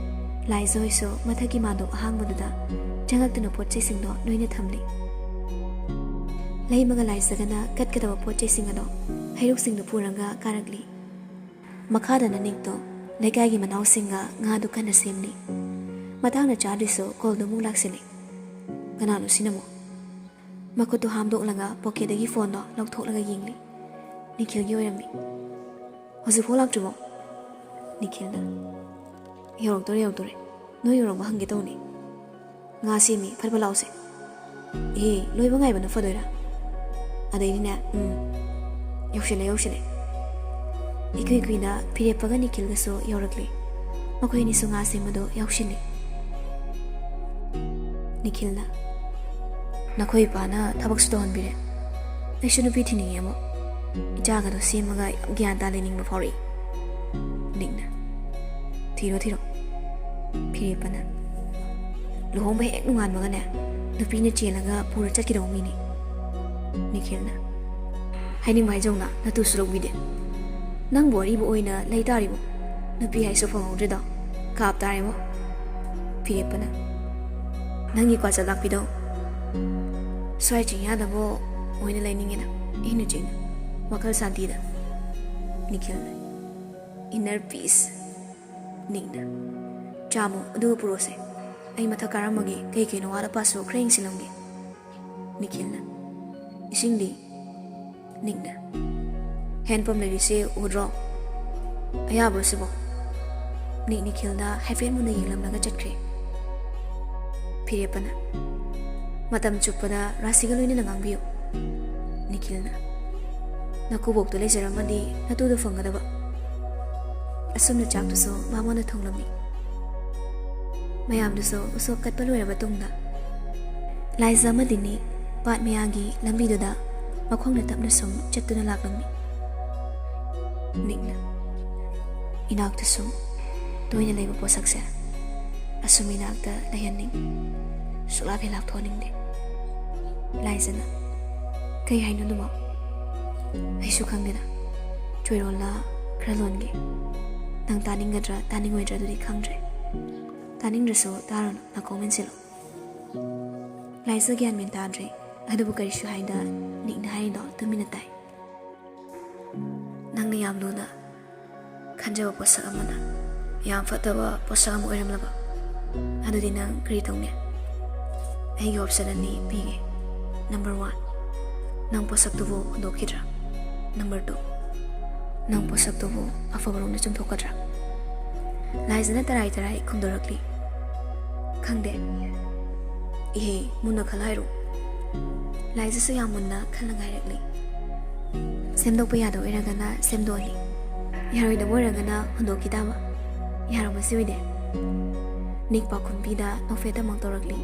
ꯂꯥꯏꯖ ꯍꯣꯏꯁꯨ ꯃꯊꯛꯀꯤ ꯃꯥꯗꯣ ꯑꯍꯥꯡꯕꯗꯨꯗ ꯆꯪꯉꯛꯇꯨꯅ ꯄꯣꯠ ꯆꯩꯁꯤꯡꯗꯣ ꯂꯣꯏꯅ ꯊꯝꯂꯤ꯫ ꯂꯩꯃꯒ ꯂꯥꯏꯖꯒꯅ ꯀꯠꯀꯗꯕ ꯄꯣꯠ ꯆꯩꯁꯤꯡ ꯑꯗꯣ ꯍꯩꯔꯨꯛꯁꯤꯡꯗꯨ ꯄꯨꯔꯒ ꯀꯥꯔꯛꯂꯤ꯫ ꯃꯈꯥꯗꯅ ꯅꯤꯛꯇꯣ ꯂꯩꯀꯥꯏꯒꯤ ꯃꯅꯥꯎꯁꯤꯡꯒ ꯉꯥꯗꯨ ꯀꯟꯅ ꯁꯦꯝꯂꯤ꯫ ꯃꯇꯥꯡꯅ ꯆꯥꯗ꯭ꯔꯤꯁꯨ ꯀꯣꯜꯗꯨ ꯑꯃꯨꯛ ꯂꯥꯛꯁꯤꯜꯂꯤ꯫ ꯀꯅꯥꯅꯣ ꯁꯤꯅꯃꯣ? ꯃꯈꯨꯠꯇꯨ ꯍꯥꯝꯗꯣꯛꯂꯒ ꯄꯣꯀꯦꯠꯇꯒꯤ ꯐꯣꯟꯗꯣ ꯂꯧꯊꯣꯛꯂꯒ ꯌꯦꯡꯂꯤ꯫ ꯅꯤꯈꯤꯜꯒꯤ ꯑꯣꯏꯔꯝꯃꯤ꯫ "ꯍꯧꯖꯤꯛꯐꯥꯎ ꯂꯥꯛꯇ꯭ꯔꯤꯕꯣ?" ꯅꯤꯈꯤꯜꯅ꯫ "ꯌꯧꯔꯛꯇꯣꯔꯦ, ꯌꯧꯔꯛꯇꯣꯔꯦ꯫ ꯅꯣꯏ ꯌꯧꯔꯛꯄ ꯍꯪꯒꯦ ꯇꯧꯅꯤ꯫ ꯉꯥ ꯁꯦꯝꯃꯤ, ꯐꯠ ꯐꯠ ꯂꯥꯛꯎꯁꯦ꯫" "ꯑꯦ, ꯂꯣꯏꯕ ꯉꯥꯏꯕꯅ ꯐꯗꯣꯏꯔꯥ?" ꯑꯗꯩꯗꯤꯅꯦ, ꯎꯝ, ꯌꯧꯁꯤꯜꯂꯦ, ꯌꯧꯁꯤꯜꯂꯦ꯫ ꯏꯀꯨꯏ ꯀꯨꯏꯅ ꯐꯤꯔꯦꯞꯄꯒ ꯅꯤꯈꯤꯜꯒꯁꯨ ꯌꯧꯔꯛꯂꯤ꯫ ꯃꯈꯣꯏ ꯑꯅꯤꯁꯨ ꯉꯥ ꯁꯦꯝꯕꯗꯣ ꯌꯥꯎꯁꯤꯜꯂꯤ꯫ ꯅꯤꯈꯤꯜꯅ, "ꯅꯈꯣꯏ ꯏꯄꯥꯅ ꯊꯕꯛꯁꯨ ꯇꯧꯍꯟꯕꯤꯔꯦ꯫ ꯑꯩꯁꯨ ꯅꯨꯄꯤ ꯊꯤꯅꯤꯡꯉꯦ ꯑꯃꯨꯛ꯫ ꯏꯆꯥꯒꯗꯣ ꯁꯦꯝꯃꯒ ꯌꯥꯝ ꯒ꯭ꯌꯥꯟ ꯇꯥ ꯂꯩꯅꯤꯡꯕ ꯐꯥꯎꯔꯛꯏ꯫" ꯅꯤꯛꯅ, "ꯊꯤꯔꯣ, ꯊꯤꯔꯣ꯫" ꯐꯤꯔꯦꯞꯄꯅ, "ꯂꯨꯍꯣꯡꯕ ꯍꯦꯛ ꯅꯣꯡꯉꯥꯟꯕꯒꯅꯦ, ꯅꯨꯄꯤꯅ ꯆꯦꯜꯂꯒ ꯄꯨꯔ ꯆꯠꯈꯤꯗꯧꯕ ꯃꯤꯅꯤ꯫" ꯅꯤꯈꯤꯜꯅ, "ꯍꯥꯏꯅꯤꯡꯕ ꯍꯥꯏꯖꯧꯅ, ꯅꯇꯨꯁꯨ ꯂꯧꯕꯤꯗꯦ꯫ ꯅꯪꯕꯨ ꯑꯔꯤꯕ ꯑꯣꯏꯅ ꯂꯩ ꯇꯥꯔꯤꯕꯣ? ꯅꯨꯄꯤ ꯍꯥꯏꯁꯨ ꯐꯪꯍꯧꯗ꯭ꯔꯦꯗꯣ, ꯀꯥꯞ ꯇꯥꯔꯦꯕꯣ꯫" ꯐꯤꯔꯦꯞꯄꯅ, "ꯅꯪꯒꯤ ꯀ꯭ꯋꯥ ꯆꯠꯂꯥꯛꯄꯤꯗꯣ ꯁ꯭ꯋꯥꯏ ꯆꯤꯡꯌꯥꯗꯕꯨ ꯑꯣꯏꯅ ꯂꯩꯅꯤꯡꯉꯦꯗ, ꯏꯪꯅ ꯆꯤꯛꯅ, ꯋꯥꯈꯜ ꯁꯥꯟꯇꯤꯗ꯫" ꯅꯤꯈꯤꯜꯅ, "Inner peace꯫" ꯅꯤꯛꯅ, "ꯆꯥꯃꯣ, ꯑꯗꯨꯒ ꯄꯨꯔꯛꯑꯣꯁꯦ꯫" ꯑꯩ ꯃꯊꯛ ꯀꯥꯔꯝꯃꯒꯦ, ꯀꯩ ꯀꯩꯅꯣ ꯋꯥꯠ ꯑꯄꯥꯁꯨ ꯈꯔ ꯌꯦꯡꯁꯤꯜꯂꯝꯒꯦ꯫ ꯅꯤꯈꯤꯜꯅ, "ꯏꯁꯤꯡꯗꯤ?" ꯅꯤꯛꯅ, "ꯍꯦꯟꯄꯝ ꯂꯩꯔꯤꯁꯦ ꯎꯗ꯭ꯔꯣ? ꯑꯌꯥꯕ꯭ꯔꯣ ꯁꯤꯕꯣ?" ꯅꯤꯛ ꯅꯤꯈꯤꯜꯗ ꯍꯥꯏꯐꯦꯠ ꯃꯨꯟꯅ ꯌꯦꯡꯂꯝꯂꯒ ꯆꯠꯈ꯭ꯔꯦ꯫ ꯐꯤꯔꯦꯞꯄꯅ, "ꯃꯇꯝ ꯆꯨꯞꯄꯗ ꯔꯥꯁꯤꯒ ꯂꯣꯏꯅꯅ ꯉꯥꯡꯕꯤꯌꯨ꯫" ꯅꯤꯈꯤꯜꯅ, "ꯅꯀꯨꯕꯣꯛꯇꯣ ꯂꯩꯖꯔꯝꯃꯗꯤ ꯅꯇꯨꯗꯣ ꯐꯪꯒꯗꯕ꯫" ꯑꯁꯨꯝꯅ ꯆꯥꯛꯇꯨꯁꯨ ꯕꯥꯃꯣꯟꯅ ꯊꯣꯡꯂꯝꯃꯤ꯫ ꯃꯌꯥꯝꯗꯨꯁꯨ ꯎꯁꯣꯞ ꯀꯠꯄ ꯂꯣꯏꯔꯕ ꯇꯨꯡꯗ, ꯂꯥꯏꯖ ꯑꯃꯗꯤ ꯅꯤꯛ ꯄꯥꯠ ꯃꯌꯥꯒꯤ ꯂꯝꯕꯤꯗꯨꯗ ꯃꯈꯣꯡꯅ ꯇꯞꯅ ꯁꯨꯝ ꯆꯠꯇꯨꯅ ꯂꯥꯛꯂꯝꯃꯤ꯫ ꯅꯤꯛꯅ, "ꯏꯅꯥꯛꯇ ꯁꯨꯝ ꯇꯣꯏꯅ ꯂꯩꯕ ꯄꯣꯠꯁꯛꯁꯦ ꯑꯁꯨꯝ ꯏꯅꯥꯛꯇ ꯂꯩꯍꯟꯅꯤꯡ, ꯁꯨꯛꯂꯥꯛ ꯍꯦꯛ ꯂꯥꯞꯊꯣꯛꯍꯟꯅꯤꯡꯗꯦ꯫" ꯂꯥꯏꯖꯅ, "ꯀꯩ ꯍꯥꯏꯅꯣ ꯑꯗꯨꯕꯣ?" "ꯑꯩꯁꯨ ꯈꯪꯗꯦꯗ, ꯆꯣꯏꯔꯣꯜꯂ ꯈꯔ ꯂꯣꯟꯒꯦ꯫ ꯅꯪ ꯇꯥꯅꯤꯡꯒꯗ꯭ꯔꯥ ꯇꯥꯅꯤꯡꯉꯣꯏꯗ꯭ꯔꯥ ꯑꯗꯨꯗꯤ ꯈꯪꯗ꯭ꯔꯦ꯫ ꯇꯥꯅꯤꯡꯗ꯭ꯔꯁꯨ ꯇꯥꯔꯨꯅꯨ, ꯅꯥꯀꯣꯡ ꯃꯦꯟꯁꯤꯜꯂꯨ꯫" ꯂꯥꯏꯖ ꯒ꯭ꯌꯥꯟ ꯃꯦꯟ ꯇꯥꯗ꯭ꯔꯦ, ꯑꯗꯨꯕꯨ ꯀꯔꯤꯁꯨ ꯍꯥꯏꯗ ꯅꯤꯛꯅ ꯍꯥꯏꯔꯤꯗꯣ ꯇꯨꯃꯤꯟꯅ ꯇꯥꯏ꯫ "ꯅꯪꯅ ꯌꯥꯝ ꯂꯨꯅ ꯈꯟꯖꯕ ꯄꯣꯠꯁꯛ ꯑꯃꯅ ꯌꯥꯝ ꯐꯠꯇꯕ ꯄꯣꯠꯁꯛ ꯑꯃ ꯑꯣꯏꯔꯝꯂꯕ, ꯑꯗꯨꯗꯤ ꯅꯪ ꯀꯔꯤ ꯇꯧꯅꯤ? ꯑꯩꯒꯤ option ꯑꯅꯤ ꯄꯤꯒꯦ꯫ Number one, ꯅꯪ ꯄꯣꯠꯁꯛꯇꯨꯕꯨ ꯍꯨꯟꯗꯣꯛꯈꯤꯗ꯭ꯔꯥ? Number two, ꯅꯪ ꯄꯣꯠꯁꯛꯇꯨꯕꯨ ꯑꯐꯕꯔꯣꯝꯗ ꯆꯨꯝꯊꯣꯛꯀꯗ꯭ꯔꯥ?" ꯂꯥꯏꯖꯅ ꯇꯔꯥꯏ ꯇꯔꯥꯏ ꯈꯨꯝꯗꯣꯔꯛꯂꯤ꯫ "ꯈꯪꯗꯦ꯫ ꯏꯍꯦ, ꯃꯨꯟꯅ ꯈꯜꯂ ꯍꯥꯏꯔꯣ꯫" ꯂꯥꯏꯖꯁꯨ ꯌꯥꯝ ꯃꯨꯟꯅ ꯈꯜꯂꯒ ꯍꯥꯏꯔꯛꯂꯤ꯫ "ꯁꯦꯝꯗꯣꯛꯄ ꯌꯥꯗꯕ ꯑꯣꯏꯔꯒꯅ ꯁꯦꯝꯗꯣꯛꯑꯅꯤ, ꯌꯥꯔꯣꯏꯗꯕ ꯑꯣꯏꯔꯒꯅ ꯍꯨꯟꯗꯣꯛꯈꯤ ꯇꯥꯕ꯫ ꯌꯥꯔꯣ ꯃꯁꯤ ꯑꯣꯏꯗꯦ?" ꯅꯤꯛ ꯄꯥꯎꯈꯨꯝ ꯄꯤꯗ ꯅꯣꯛꯐꯦꯠ ꯑꯃꯃꯝ ꯇꯧꯔꯛꯂꯤ꯫